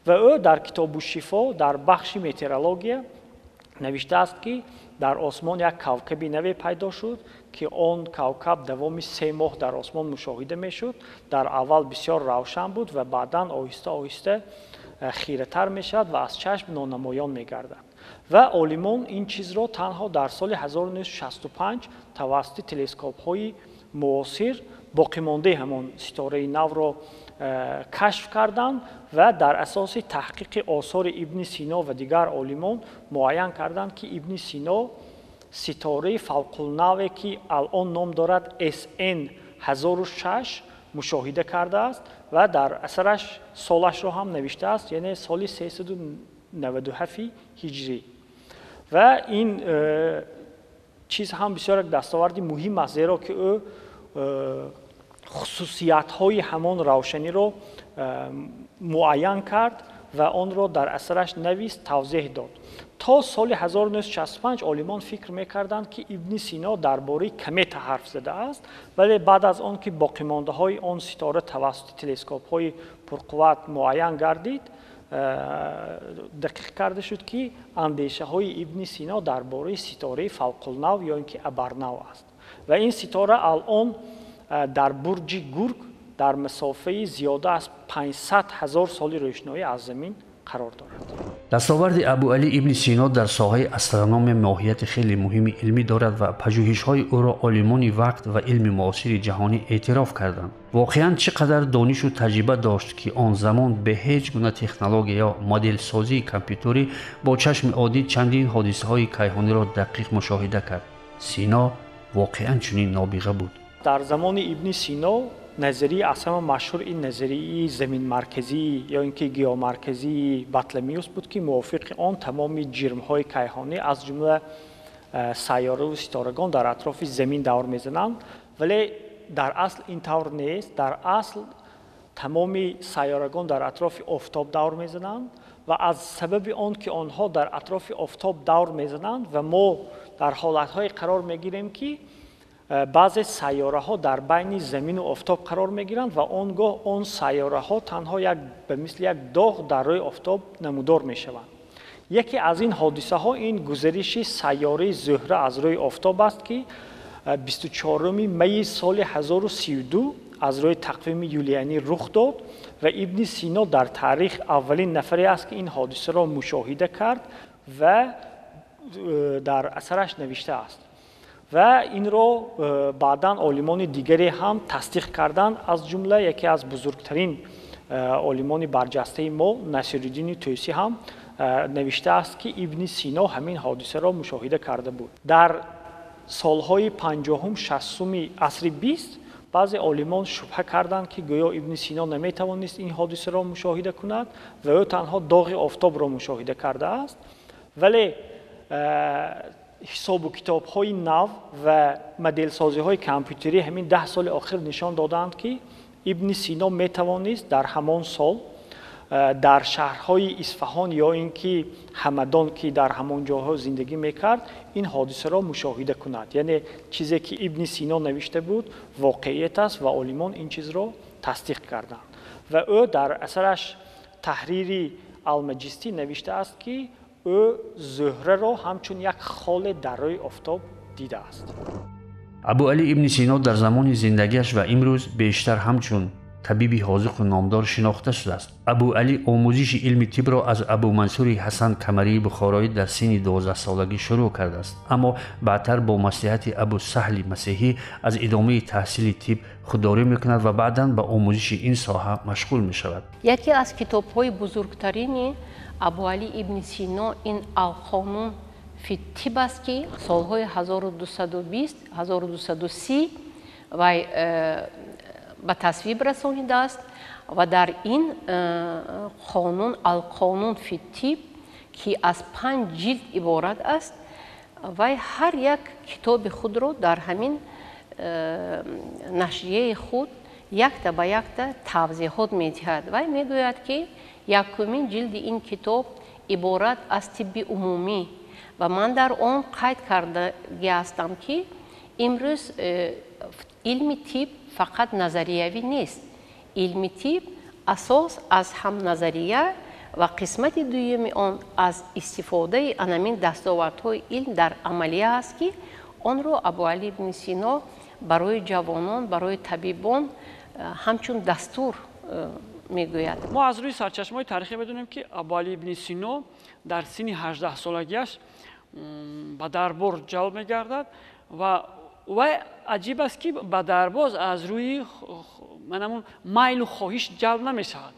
Ва ӯ дар Китобу шифо дар бахши метеорология навиштааст, ки дар осмон як кавкаби наве пайдо шуд, ки он кавкаб давоми 3 моҳ дар осмон мушоҳида мешуд. Дар аввал бисёр равшан буд ва баъдан оҳиста оҳиста хиратар мешавад ва аз чашм нонамоён мегардад. Ва олимон ин чизро танҳо дар соли 1965 тавассути телескопҳои муосир боқимондаи ҳамон ситораи навро кашф карданд ва дар асоси таҳқиқи осори Ибни Сино ва дигар олимон муайян карданд, ки Ибни Сино ситораи фавқулнаве, ки алон ном дорад SN 1006, мушоҳида кардааст ва дар асараш солашро ҳам навиштааст, яъне соли 397 ҳиҷрӣ. Ва ин чиз ҳам бисёр як дастоварди муҳим аст, зеро ки ӯ хусусиятҳои ҳамон равшаниро муайян кард ва онро дар асараш навист, тавзеҳ дод. То соли 1965 олимон фикр мекарданд, ки Ибни Сино дар бораи комета ҳарф задааст, вале баъд аз он ки боқимондаҳои он ситора тавассути телескопҳои пурқувват муайян гардид, дақиқ карда шуд, ки андешаҳои Ибни Сино дар бораи ситораи фавқулнав ё ин ки абарнав аст. Ва ин ситора алон дар бурҷи Гург дар масофаи зиёда аз 500 000 соли рӯшноӣ аз замин қарор дорад. Дастоварди Абуалӣ Ибни Сино дар соҳаи астрономия моҳияти хеле муҳими илмӣ дорад ва пажӯҳишҳои ӯро олимони вақт ва илми муосири ҷаҳонӣ эътироф карданд. Воқеан чӣ қадар донишу таҷриба дошт, ки он замон бе ҳеҷ гуна технология ё моделсозии компютерӣ бо чашми оддӣ чандин ҳодисаҳои кайҳониро дақиқ мушоҳида кард. Сино воқеан чунин нобиға буд. Дар замони Ибни Сино назарияи аз ҳама машҳур ин назарияи заминмарказӣ ё ин ки геомарказии Батламиюс буд, ки мувофиқи он тамоми ҷирмҳои кайҳонӣ аз ҷумла сайёраву ситорагон дар атрофи замин давр мезананд, вале дар асл ин тавр нест. Дар асл тамоми сайёрагон дар атрофи офтоб давр мезананд ва аз сабаби он ки онҳо дар атрофи офтоб давр мезананд ва мо дар ҳолатҳое қарор мегирем, ки баъзе сайёраҳо дар байни замину офтоб қарор мегиранд ва он гоҳ он сайёраҳо танҳо ба мисли як доғ дар рӯи офтоб намудор мешаванд. Яке аз ин ҳодисаҳо ин гузариши сайёраи Зуҳра аз рӯи офтоб аст, ки 24 майи соли 1032 аз рӯи тақвими юлианӣ рух дод ва Ибни Сино дар таърих аввалин нафаре аст, ки ин ҳодисаро мушоҳида кард ва дар асараш навиштааст. Ва инро баъдан олимони дигаре ҳам тасдиқ карданд, аз ҷумла яке аз бузургтарин олимони барҷастаи мо Насириддини Тӯсӣ ҳам навиштааст, ки Ибни Сино ҳамин ҳодисаро мушоҳида карда буд. Дар солҳои 50-ум 60-уми асри 20 баъзе олимон шубҳа карданд, ки гӯё Ибни Сино наметавонист ин ҳодисаро мушоҳида кунад ва ӯ танҳо доғи офтобро мушоҳида кардааст. Вале ҳисобу китобҳои нав ва моделсозиҳои компютерӣ ҳамин 10 соли охир нишон доданд, ки Ибни Сино метавонист дар ҳамон сол дар шаҳрҳои Исфаҳон ё ин ки Ҳамадон, ки дар ҳамон ҷоҳо зиндагӣ мекард, ин ҳодисаро мушоҳида кунад. Яъне чизе ки Ибни Сино навишта буд воқеият аст ва олимон ин чизро тасдиқ карданд. Ва ӯ дар асараш Таҳрири Алмаҷистӣ навиштааст, ки ӯ Зуҳраро ҳамчун як холе дар рӯи офтоб дидааст. Абуалӣ Ибни Сино дар замони зиндагиаш ва имрӯз бештар ҳамчун табиби ҳозиқу номдор шинохта шудааст. Абуалӣ омӯзиши илми тибро аз Абумансури Ҳасан Камарии Бухороӣ дар синни 12-солагӣ шурӯъ кардааст, аммо баъдтар бо маслиҳати Абу Саҳли Масеҳӣ аз идомаи таҳсили тиб худдорӣ мекунад ва баъдан ба омӯзиши ин соҳа машғул мешавад. Яке аз китобҳои бузургтарини Абуалӣ Ибни Сино ин Алқонун фи тиб аст, ки солҳои 1220 1230 вай ба тасвиб расонидааст ва дар ин қонун Алқонун фи тиб, ки аз 5 ҷилд иборат аст, вай ҳар як китоби худро дар ҳамин нашрияи худ якта ба якта тавзеҳот медиҳад. Вай мегӯяд, ки якумин ҷилди ин китоб иборат аз тибби умумӣ ва ман дар он қайд кардагӣ ҳастам, ки имрӯз илми тиб фақат назариявӣ нест. Илми тиб асос аз ҳамназария ва қисмати дуюми он аз истифодаи анамин дастовардҳои илм дар амалия аст, ки онро Абуалӣ Ибни Сино барои ҷавонон, барои табибон ҳамчун дастур мегӯяд. Мо аз рӯи сарчашмаҳои таърихӣ медонем, ки Абуалӣ Ибни Сино дар синни 18-солагиаш ба дарбор ҷалб мегардад ва вай аҷиб аст, ки ба дарбор аз рӯи манамун майлу хоҳиш ҷалб намешавад.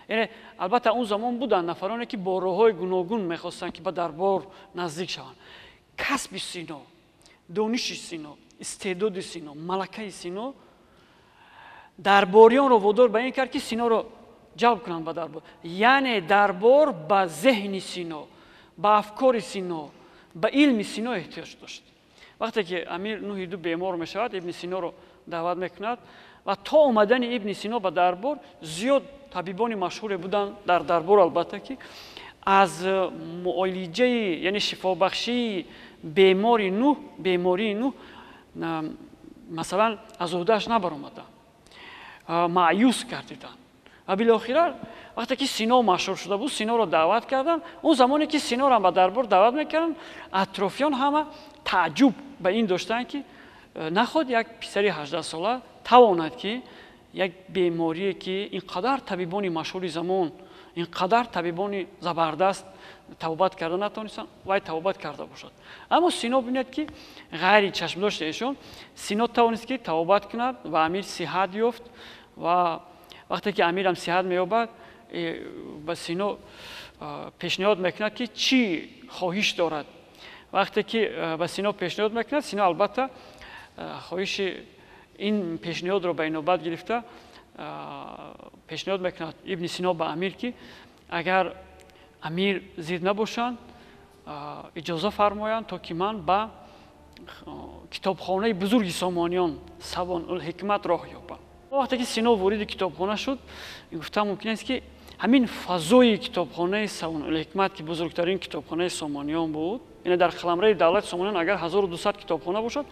Яъне албатта он замон буданд нафароне, ки бо роҳҳои гуногун мехостанд, ки ба дарбор наздик шаванд. Касби Сино, дониши Сино, истеъдоди Сино, малакаи Сино дарбориёнро водор ба ин кард, ки Синоро ҷалб кунанд ба дарбор. Яъне дарбор ба зеҳни Сино, ба афкори Сино, ба илми Сино эҳтиёҷ дошт. Вақте ки амир Нуҳи ду бемор мешавад, Ибни Синоро даъват мекунад ва то омадани Ибни Сино ба дарбор зиёд табибони машҳуре буданд дар дарбор, албатта, ки аз муолиҷаи, яъне шифобахшии бемори Нуҳ, бемории Нуҳ, масалан, аз уҳдааш набаромаданд, маъюс гардиданд. Ва билохира вақте ки Сино машҳур шуда буд, Синоро даъват карданд. Он замоне ки Синоро ба дарбор даъват мекарданд, атрофиён ҳама тааҷҷуб ба ин доштанд, ки наход як писари 18-сола тавонад, ки як беморие, ки ин қадар табибони машҳури замон, ин қадар табибони забардаст табобат карда натавонистанд, вай табобат карда бошад. Аммо Сино бинед, ки ғайри чашмдошти эшон Сино тавонист, ки табобат кунад ва амир сиҳат ёфт. Ва вақте ки амирам сиҳат меёбад, ба Сино пешниҳод мекунад, ки чӣ хоҳиш дорад. Вақте ки ба Сино пешниҳод мекунад, Сино албатта хоҳиши ин пешниҳодро ба инобат гирифта пешниҳод мекунад Ибни Сино ба амир, ки агар амир зид набошанд, иҷоза фармоянд, то ки ман ба китобхонаи бузурги Сомониён Савонулҳикмат роҳ ёбам. Вақте ки Сино вориди китобхона шуд, гуфта мумкин аст, ки ҳамин фазои китобхонаи Савонулҳикмат, ки бузургтарин китобхонаи Сомониён буд, яъне дар қаламрави давлати Сомониён агар 1200 китобхона бошад,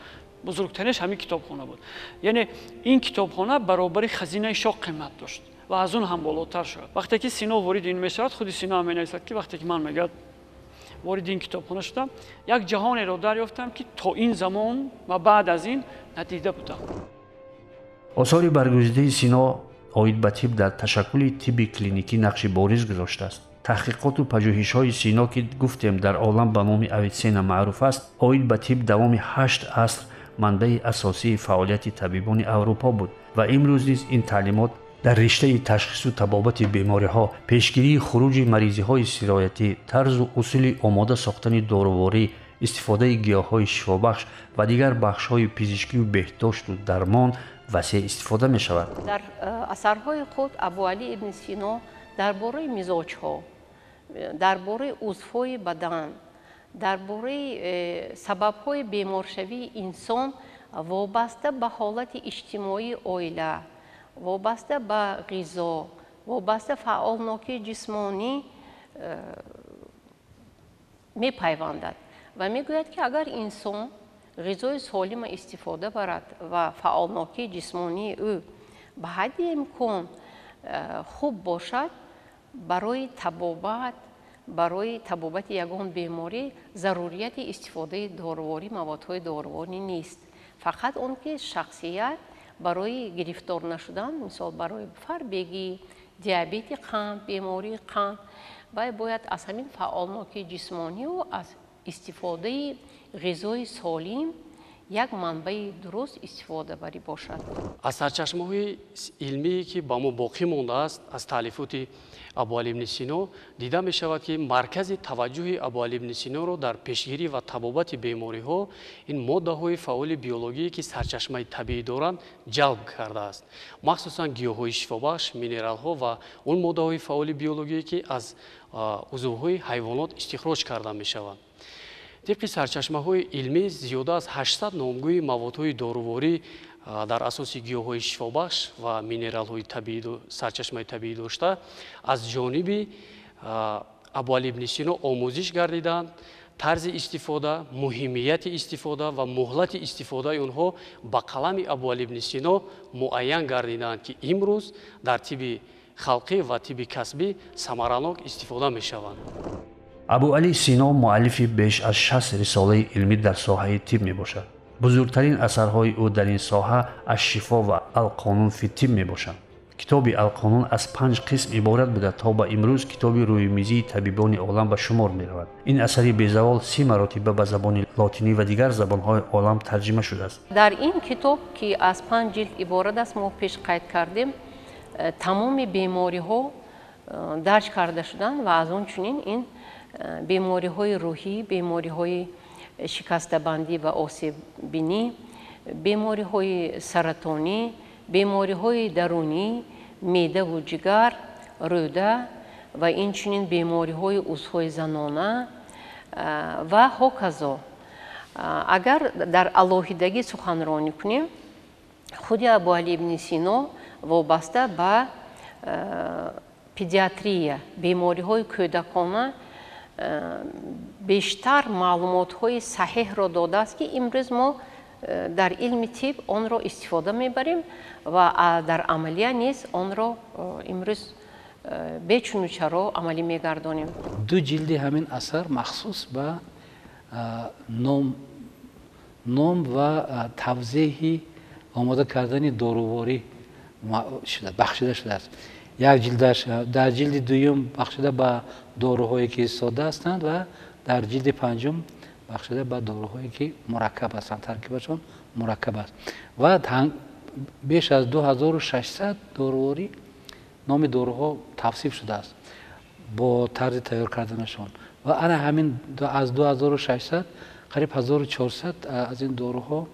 бузургтаринаш ҳамин китобхона буд. Яъне ин китобхона баробари хазинаи шоҳ қимат дошт ва аз он ҳам болотар шуд. Вақте ки Сино вориди ин мешавад, худи Сино ҳам менависад, ки вақте ки ман мегӯяд вориди ин китобхона шудам, як ҷаҳонеро дарёфтам, ки то ин замон ва баъд аз ин надида будам. Осори баргузидаи Сино оид ба тиб дар ташаккули тибби клиникӣ нақши бориз гузоштааст. Таҳқиқоту пажӯҳишҳои Сино, ки гуфтем дар олам ба номи Авитсена маъруф аст, оид ба тиб давоми 8 аср манбаи асосии фаъолияти табибони Аврупо буд ва имрӯз низ ин таълимот Дар риштаи ташхису табобати бемориҳо, пешгирии хуруҷи маризиҳои сироятӣ, тарзу усули омода сохтани доруворӣ, истифодаи гиёҳҳои шифобахш ва дигар бахшҳои пизишкию беҳдошту дармон васеъ истифода мешавад. Дар асарҳои худ Абуалӣ ибни Сино дар бораи мизоҷҳо, дар бораи узвҳои бадан, дар бораи сабабҳои беморшавии инсон вобаста ба ҳолати иҷтимоии оила, вобаста ба ғизо, вобаста фаъолнокии ҷисмонӣ мепайвандад ва мегӯяд, ки агар инсон ғизои солима истифода барад ва фаъолнокии ҷисмонии ӯ ба ҳадди имкон хуб бошад, барои табобати ягон беморӣ зарурияти истифодаи доруворӣ, маводҳои доруворӣ нест. Фақат он ки шахсият барои гирифтор нашудан, мисол барои фарбегӣ, диабети қанд, бемории қанд, вай бояд аз ҳамин фаъолнокии ҷисмонию аз истифодаи ғизои солим як манбаи дуруст истифодабарӣ бошад. Аз сарчашмаҳои илмие ки ба мо боқӣ мондааст аз таълифоти Абуалӣ ибни Сино дида мешавад, ки маркази таваҷҷӯҳи Абуалӣ ибни Синоро дар пешгирӣ ва табобати бемориҳо ин моддаҳои фаъоли биологие ки сарчашмаи табиӣ доранд ҷалб кардааст, махсусан гиёҳҳои шифобахш, минералҳо ва он моддаҳои фаъоли биологие ки аз узвҳои ҳайвонот истихроҷ карда мешаванд. Тибқи сарчашмаҳои илмӣ зиёда аз 800 номгӯи маводҳои доруворӣ дар асоси гиёҳҳои шифобахш ва минералҳои сарчашмаи табиӣ дошта аз ҷониби Абуалӣ ибни Сино омӯзиш гардиданд. Тарзи истифода, муҳимияти истифода ва муҳлати истифодаи онҳо ба қалами Абуалӣ ибни Сино муайян гардиданд, ки имрӯз дар тибби халқӣ ва тибби касбӣ самаранок истифода мешаванд. Абуалӣ Сино муаллифи беш аз 60 рисолаи илмӣ дар соҳаи тиб мебошад. Бузургтарин асарҳои ӯ дар ин соҳа Аш-Шифо ва Ал-Қонун фи тиб мебошанд. Китоби Ал-Қонун аз 5 қисм иборат буда, то ба имрӯз китоби рӯймизии табибони олам ба шумор меравад. Ин асари безавол 30 маротиба ба забони лотинӣ ва дигар забонҳои олам тарҷима шудааст. Дар ин китоб, ки аз 5 ҷилд иборат аст, мо пеш қайд кардем, тамоми бемориҳо дарҷ карда шуданд ва аз он чунин ин бемориҳои рӯҳӣ, бемориҳои шикастабандӣ ва осеббинӣ, бемориҳои саратонӣ, бемориҳои дарунӣ, меъдаву ҷигар, рӯда ва инчунин бемориҳои узвҳои занона ва ҳоказо. Агар дар алоҳидагӣ суханронӣ кунем, худи Абуалӣ ибни Сино вобаста ба педиатрия, бемориҳои кӯдакона бештар маълумотҳои саҳеҳро додааст, ки имрӯз мо дар илми тиб онро истифода мебарем ва дар амалия низ онро имрӯз бечуну чаро амалӣ мегардонем. Ду ҷилди ҳамин асар махсус ба ном ва тавзеҳи омода кардани доруворӣ бахшида шудааст. Як ҷилдаш дар ҷилди дуюм бахшида ба доруҳое ки сода ҳастанд ва дар ҷилди панҷум бахшида ба доруҳое ки мураккаб ҳастанд, таркибашон мураккаб аст. Ва беш аз 2600 доруворӣ номи доруҳо тавсиф шудааст бо тарзи тайёр карданашон. Ва ана ҳамин аз 2600 қариб 1400 аз ин доруҳо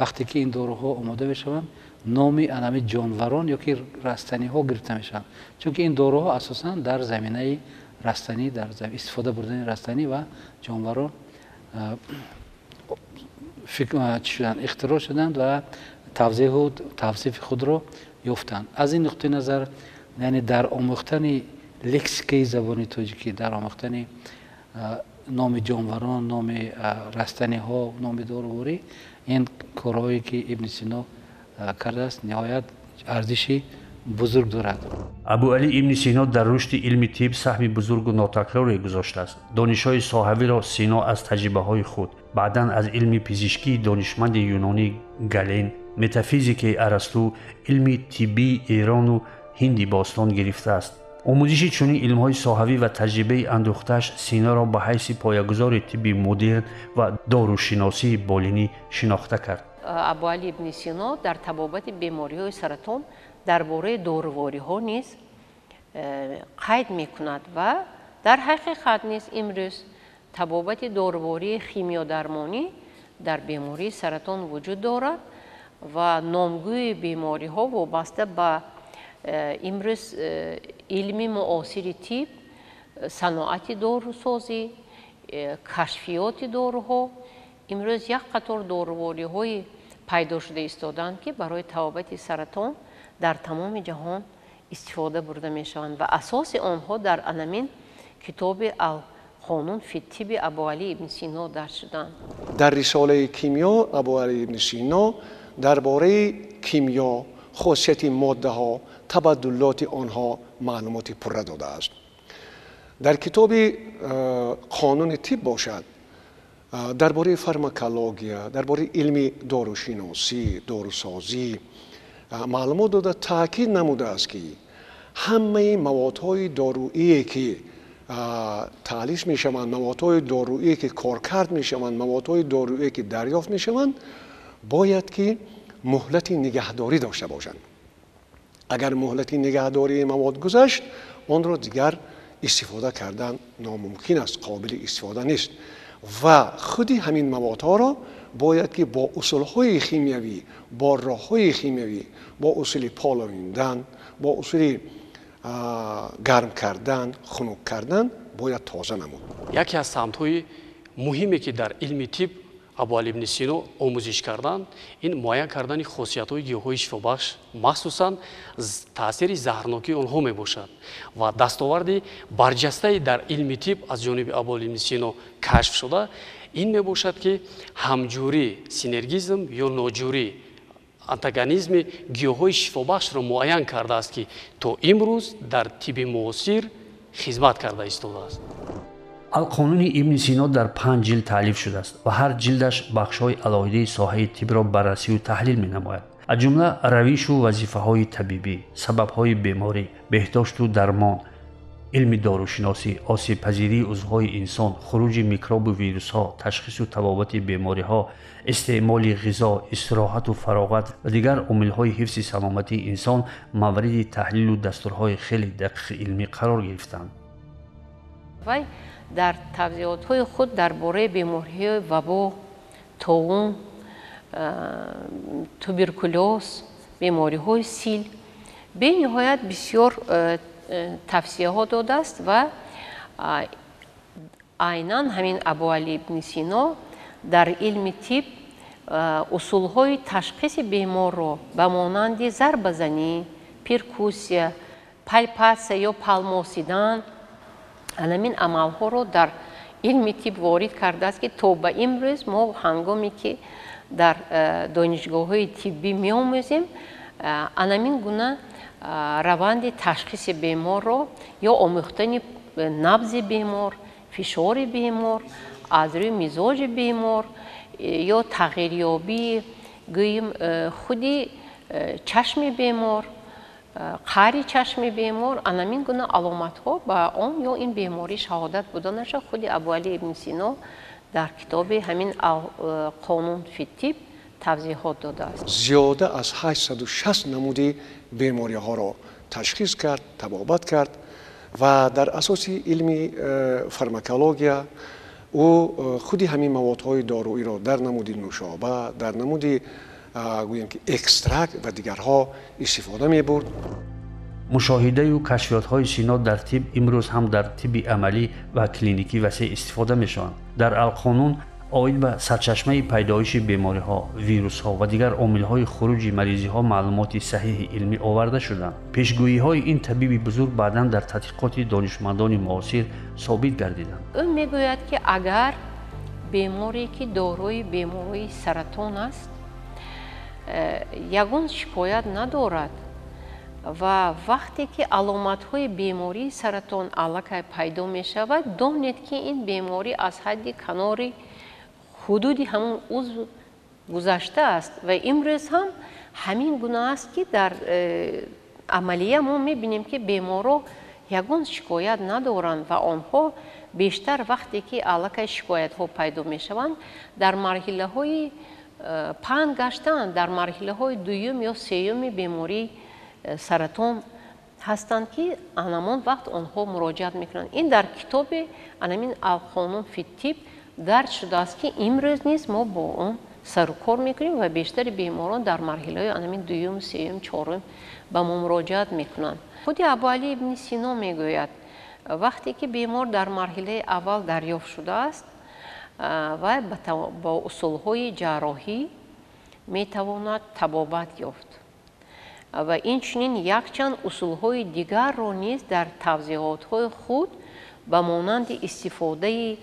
вақте ки ин доруҳо омода мешаванд, номи анами ҷонварон ё ки растаниҳо гирифта мешаванд, чунки ин доруҳо асосан дар заминаи растанӣ, дар истифода бурдани растанӣ ва ҷонварон ихтироъ шуданд ва тавзеҳу тавсифи худро ёфтанд. Аз ин нуқтаи назар, яъне дар омӯхтани лексикаи забони тоҷикӣ, дар омӯхтани номи ҷонварон, номи растаниҳо, номи доруворӣ, ин корҳое ки Ибни Сино кардааст, ниҳоят арзиши бузург дорад. Абуалӣ ибни Сино дар рушди илми тиб саҳми бузургу нотакроре гузоштааст. Донишҳои соҳавиро Сино аз таҷрибаҳои худ, баъдан аз илми пизишкии донишманди юнонӣ Гален, метафизикаи Арасту, илми тиббии Эрону Ҳинди бостон гирифтааст. Омӯзиши чунин илмҳои соҳавӣ ва таҷрибаи андӯхтааш Синоро ба ҳайси поягузори тибби модерн ва дорушиносии болинӣ шинохта кард. Абуалӣ ибни Сино дар табобати бемориҳои саратон Дар бораи дорувориҳо низ қайд мекунад ва дар ҳақиқат низ имрӯз табобати дорувории химиёдармонӣ дар бемории саратон вуҷуд дорад ва номгӯи бемориҳо вобаста ба имрӯз илми муосири тиб, саноати дорусозӣ, кашфиёти доруҳо, имрӯз як қатор дорувориҳои пайдо шуда истодаанд, ки барои табобати саратон дар тамоми ҷаҳон истифода бурда мешаванд ва асоси онҳо дар анамин китоби Ал-Қонун фи тибби Абуалӣ ибни Сино дарҷ шуданд. Дар рисолаи кимиё Абуалӣ ибни Сино дар бораи кимиё, хосияти моддаҳо, табаддулоти онҳо маълумоти пурра додааст. Дар китоби Қонуни тиб бошад, дар бораи фармакология, дар бораи илми дорушиносӣ, дорусозӣ маълумот дода, таъкид намудааст, ки ҳамаи маводҳои доруие, ки таълиф мешаванд, маводҳои доруие, ки коркард мешаванд, маводҳои доруие, ки дарёфт мешаванд, бояд ки муҳлати нигаҳдорӣ дошта бошанд. Агар муҳлати нигаҳдории мавод гузашт, онро дигар истифода кардан номумкин аст, қобили истифода нест. Ва худи ҳамин маводҳоро бояд ки бо усулҳои химиявӣ, бо роҳҳои химиявӣ, бо усули половиндан, бо усули гарм кардан, хунук кардан бояд тоза намуд. Яке аз самтҳои муҳиме, ки дар илми тиб Абуалӣ ибни Сино омӯзиш карданд, ин муайян кардани хосиятҳои гиёҳҳои шифобахш, махсусан таъсири заҳрнокии онҳо мебошад. Ва дастоварди барҷастаи дар илми тиб аз ҷониби Абуалӣ ибни Сино кашф шуда ин мебошад, ки ҳамҷурӣ, синергизм ё ноҷурӣ, антагонизми гиёҳҳои шифобахшро муайян кардааст, ки то имрӯз дар тибби муосир хизмат карда истодааст. Ал-Қонуни ибни Сино дар 5 ҷилд таълиф шудааст ва ҳар ҷилдаш бахшҳои алоҳидаи соҳаи тибро баррасию таҳлил менамояд. Аз ҷумла равишу вазифаҳои табибӣ, сабабҳои беморӣ, беҳдошту дармон, илми дорушиносӣ, осебпазирии узвҳои инсон, хуруҷи микробу вирусҳо, ташхису табобати бемориҳо, истеъмоли ғизо, истироҳату фароғат ва дигар омилҳои ҳифзи саломатии инсон мавриди таҳлилу дастурҳои хеле дақиқи илмӣ қарор гирифтанд. Вай дар тавзиҳотҳои худ дар бораи бемориҳои вабо, тоун, туберкулёз, бемориҳои сил бениҳоят бисёр тавсияҳо додааст ва айнан ҳамин Абуалӣ ибни Сино дар илми тиб усулҳои ташхиси беморро ба монанди зарбазанӣ, перкуссия, пальпатсия ё палмосидан анамин амалҳоро дар илми тиб ворид кардааст, ки то ба имрӯз мо ҳангоме ки дар донишгоҳҳои тиббӣ меомӯзем, анамин гуна раванди ташхиси беморро ё омӯхтани набзи бемор, фишори бемор, аз рӯи мизоҷи бемор ё тағйирёбии гӯем худи чашми бемор, қари чашми бемор, анамин гуна аломатҳо ба он ё ин беморӣ шаҳодат буданаша худи Абуалӣ ибни Сино дар китоби ҳамин Қонун фи тиб тавзиҳот додааст. Зиёда аз 860 намуди бемориҳоро ташхис кард, табобат кард ва дар асоси илми фармакология ӯ худи ҳамин маводҳои доруиро дар намуди нӯшоба, дар намуди гӯем ки экстракт ва дигарҳо истифода мебурд. Мушоҳидаю кашфиётҳои Сино дар тиб имрӯз ҳам дар тибби амалӣ ва клиникӣ васеъ истифода мешаванд. Дар Ал-Қонун оид ба сарчашмаи пайдоиши бемориҳо, вирусҳо ва дигар омилҳои хуруҷи маризиҳо маълумоти саҳиҳи илмӣ оварда шуданд. Пешгӯиҳои ин табиби бузург баъдан дар тадқиқоти донишмандони муосир собит гардиданд. Ӯ мегӯяд, ки агар беморе, ки дорои бемории саратон аст, ягон шикоят надорад ва вақте ки аломатҳои бемории саратон аллакай пайдо мешавад, донед, ки ин беморӣ аз ҳадди канори ҳудуди ҳамон узв гузаштааст. Ва имрӯз ҳам ҳамин гуна аст, ки дар амалия мо мебинем, ки беморро ягон шикоят надоранд ва онҳо бештар вақте ки аллакай шикоятҳо пайдо мешаванд, дар марҳилаҳои паҳн гаштаанд, дар марҳилаҳои дуюм ё сеюми бемории саратон ҳастанд, ки анамон вақт онҳо муроҷиат мекунанд. Ин дар китоби анамин Алқонун фиттиб дарҷ шудааст, ки имрӯз низ мо бо он сарукор мекунем ва бештари беморон дар марҳилаҳои анамин дуюм, сеюм, чорум ба мо муроҷиат мекунанд. Худи Абуалӣ ибни Сино мегӯяд, вақте ки бемор дар марҳилаи аввал дарёфт шудааст, вай бо усулҳои ҷарроҳӣ метавонад табобат ёфт ва инчунин якчанд усулҳои дигарро низ дар тавзеҳотҳои худ ба монанди истифодаи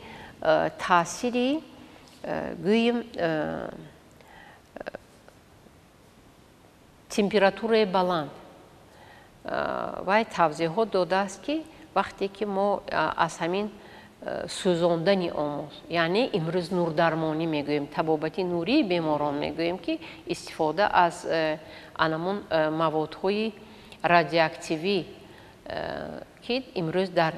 таъсири гӯем температураи баланд вай тавзеҳот додааст, ки вақте ки мо аз ҳамин сӯзондани омоз, яъне имрӯз нурдармонӣ мегӯем, табобати нурии беморон мегӯем, ки истифода аз анамон маводҳои радиоактивӣ, ки имрӯз дар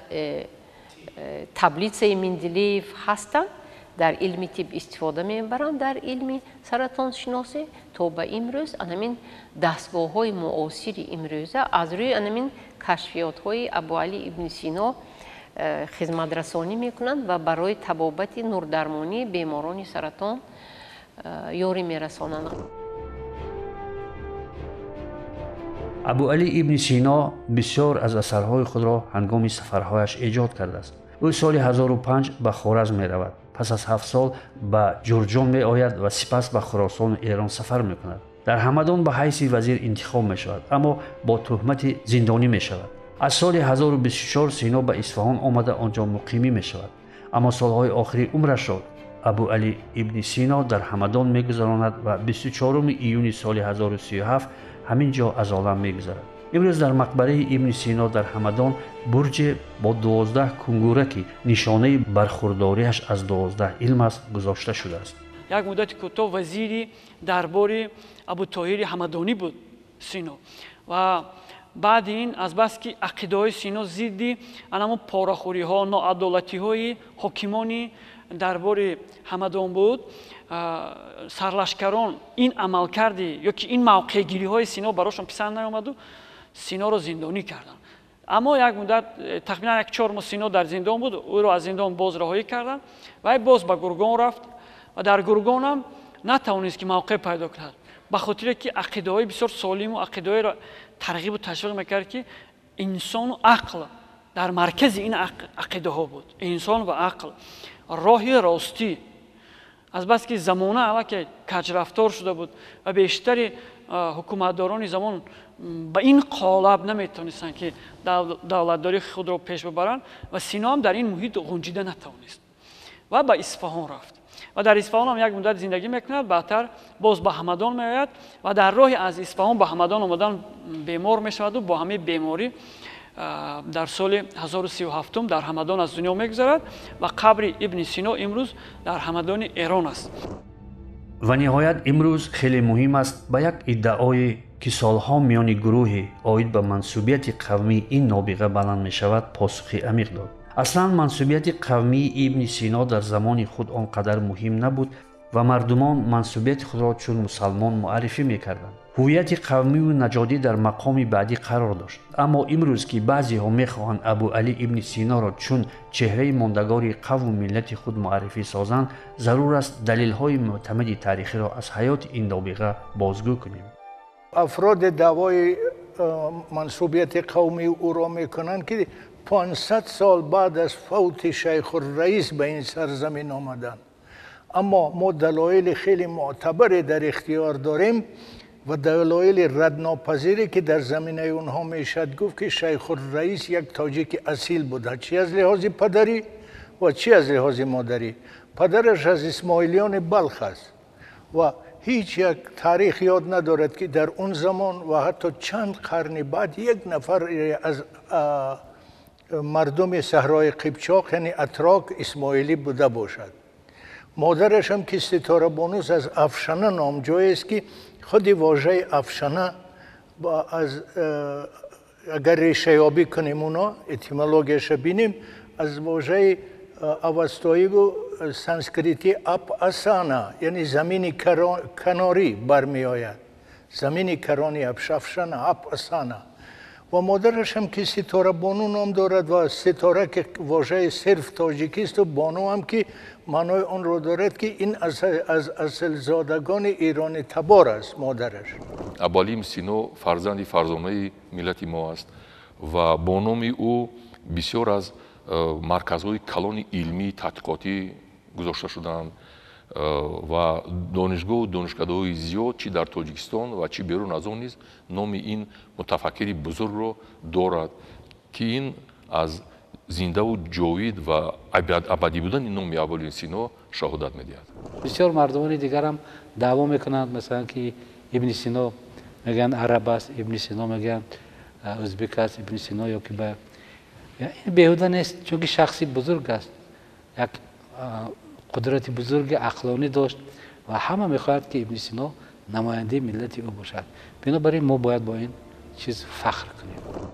таблицаи Менделеев ҳастанд, дар илми тиб истифода мебаранд, дар илми саратоншиносӣ то ба имрӯз анамин дастгоҳҳои муосири имрӯза аз рӯи анамин кашфиётҳои Абуалӣ ибни Сино хизматрасонӣ мекунанд ва барои табобати нурдармонии беморони саратон ёрӣ мерасонанд. Абуалӣ ибни Сино бисёр аз асарҳои худро ҳангоми сафарҳояш эҷод кардааст. Ӯ соли 1005 ба Хоразм меравад. Пас аз 7 сол ба Ҷурҷон меояд ва сипас ба Хуросону Эрон сафар мекунад. Дар Ҳамадон ба ҳайси вазир интихоб мешавад, аммо бо туҳмати зиндонӣ мешавад. Аз соли 1024 Сино ба Исфаҳон омада онҷо муқимӣ мешавад. Аммо солҳои охири умрашро Абуалӣ ибни Сино дар Ҳамадон мегузаронад ва 24 июни соли 1037 ҳамин ҷо аз олам мегузарад. Имрӯз дар мақбараи ибни Сино дар Ҳамадон бурҷе бо 12 кунгура, ки нишонаи бархурдориаш аз 12 илм аст, гузошта шудааст. Як муддати кӯтоҳ вазири дарбори Абутоҳири Ҳамадонӣ буд Сино ва баъди ин азбаски ақидаҳои Сино зидди анамон порахӯриҳо, ноадолатиҳои ҳокимони дарбори Ҳамадон буд, сарлашкарон ин амалкарди ё ки ин мавқеъгириҳои Сино барошон писанд наомаду Синоро зиндонӣ карданд. Аммо як муддат, тахминан 1-4 моҳ Сино дар зиндон буд, ӯро аз зиндон боз раҳоӣ карданд ва боз ба Гургон рафт ва дар Гургонам натавонист ки мавқеъ пайдо кунад, ба хотире ки ақидаҳои бисёр солиму ақидаҳоеро тарғибу ташвиқ мекард, ки инсону ақл дар маркази ин ақидаҳо буд. Инсон ва ақл, роҳи ростӣ. Азбаски замона аллакай каҷрафтор шуда буд ва бештари ҳукуматдорони замон ба ин қолаб наметавонистанд, ки давлатдории худро пеш бибаранд ва Сино ҳам дар ин муҳит ғунҷида натавонист ва ба Исфаҳон рафт ва дар Исфаҳон ҳам як муддат зиндагӣ мекунад. Баъдтар боз ба Ҳамадон меояд ва дар роҳи аз Исфаҳон ба Ҳамадон омадан бемор мешаваду бо ҳамаи беморӣ дар соли 1037 дар Ҳамадон аз дунё мегузарад ва қабри ибни Сино имрӯз дар Ҳамадони Эрон аст. Ва ниҳоят имрӯз хеле муҳим аст ба як иддаое, ки солҳо миёни гурӯҳе оид ба мансубияти қавмии ин нобиға баланд мешавад, посухи амиқ дод. Аслан мансубияти қавмии ибни Сино дар замони худ он қадар муҳим набуд ва мардумон мансубияти худро чун мусалмон муаррифӣ мекарданд. Ҳуввияти қавмию наҷодӣ дар мақоми баъдӣ қарор дошт. Аммо имрӯз, ки баъзеҳо мехоҳанд Абуалӣ ибни Синоро чун чеҳраи мондагори қавму миллати худ муаррифӣ созанд, зарур аст далелҳои мӯътамади таърихиро аз ҳаёти ин нобиға бозгӯ кунем. Афроди даъвои мансубияти қавмии ӯро мекунанд, ки 500 сол баъд аз фавти Шайхурраис ба ин сарзамин омаданд. Аммо мо далоили хеле мӯътабаре дар ихтиёр дорем ва далоили раднопазире, ки дар заминаи онҳо мешавад гуфт, ки Шайхурраис як тоҷики асил буда, чи аз лиҳози падарӣ ва чи аз лиҳози модарӣ. Падараш аз исмоилиёни Балх аст ва ҳеҷ як таърих ёд надорад, ки дар он замон ва ҳатто чанд қарни баъд як нафар аз мардуми саҳрои Қипчоқ, яъне атрок, исмоилӣ буда бошад. Модараш ҳам, ки Ситорабонус аз Афшана ном ҷоест, ки худи вожаи Афшана аз агар решаёбӣ кунем, уно этимологияша бинем, аз вожаи авастоиву санскритӣ ап асана, яъне замини канорӣ бармеояд. Замини карони Абшафшана, Ап Асана. Ва модараш ҳам ки Ситора Бону ном дорад ва ситора ки вожаи сирф тоҷикисту бону ҳам ки маънои онро дорад ки ин аз асилзодагони эрони табор аст модараш. Абуалӣ ибни Сино фарзанди фарзонаи миллати мо аст ва бо номи ӯ бисёр аз марказҳои калони илмии тадқиқотӣ гузошта шуданд ва донишгоҳу донишкадаҳои зиёд чӣ дар Тоҷикистон ва чӣ берун аз он низ номи ин мутафаккири бузургро дорад, ки ин аз зиндаву ҷовид ва абадӣ будани номи Абуалӣ ибни Сино шаҳодат медиҳад. Бисёр мардумони дигарам даъво мекунанд, масалан, ки Ибни Сино мегӯянд араб аст, Ибни Сино мегӯянд ӯзбек аст, Ибни Сино ё ки ба ин беҳуда нест, чунки шахси бузург аст, як қудрати бузурги ақлонӣ дошт ва ҳама мехоҳад, ки Ибни Сино намояндаи миллати ӯ бошад. Бинобар ин мо бояд бо ин чиз фахр кунем.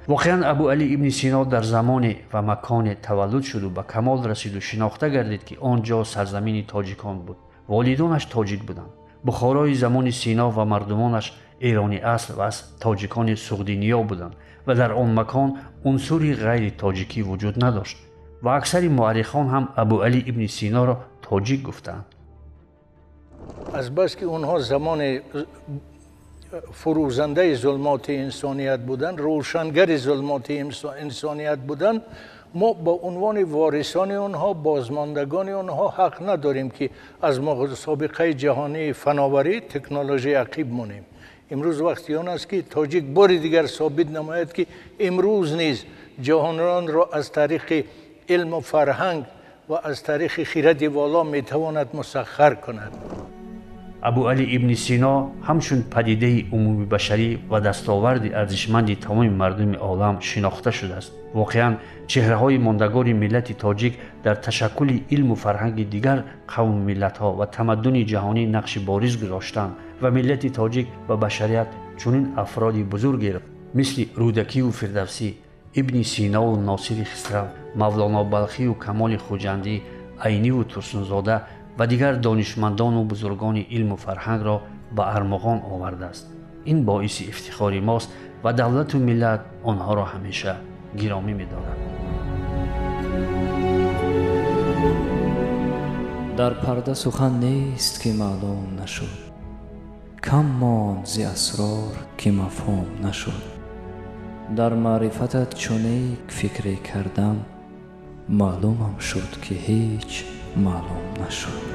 Воқеан, Абуалӣ ибни Сино дар замоне ва маконе таваллуд шуду ба камол расиду шинохта гардид, ки он ҷо сарзамини тоҷикон буд, волидонаш тоҷик буданд. Бухорои замони Сино ва мардумонаш эронӣ асл ва аз тоҷикони суғдиниё буданд ва дар он макон унсури ғайри тоҷикӣ вуҷуд надошт ва аксари муаррихон ҳам Абуалӣ ибни Синоро тоҷик гуфтаанд. Азбаски онҳо замони фурӯзандаи зулмоти инсоният буданд, рӯшангари зулмоти инсоният буданд, мо ба унвони ворисони онҳо, бозмондагони онҳо ҳақ надорем, ки аз мусобиқаи ҷаҳонии фановарӣ, технология ақиб монем. Имрӯз вақти он аст, ки тоҷик бори дигар собит намояд, ки имрӯз низ ҷаҳонронро аз тариқи илму фарҳанг ва аз тариқи хиради воло метавонад мусаххар кунад. Абуалӣ ибни Сино ҳамчун падидаи умумибашарӣ ва дастоварди арзишманди тамоми мардуми олам шинохта шудааст. Воқеан, чеҳраҳои мондагори миллати тоҷик дар ташаккули илму фарҳанги дигар қавму миллатҳо ва тамаддуни ҷаҳонӣ нақши бориз гузоштанд ва миллати тоҷик ба башарият чунин афроди бузургеро мисли Рӯдакиву Фирдавсӣ, Ибни Синову Носири Хисрав, Мавлоно Балхию Камоли Хуҷандӣ, Айниву Турсунзода ва дигар донишмандону бузургони илму фарҳангро ба армуғон овардааст. Ин боиси ифтихори мост ва давлату миллат онҳоро ҳамеша гиромӣ медорад. Дар парда сухан нест, ки маълум нашуд, кам монд зи асрор, ки мафҳум нашуд. Дар маърифатат чунек фикре кардам, маълумам шуд, ки ҳеҷ маълум нашуд.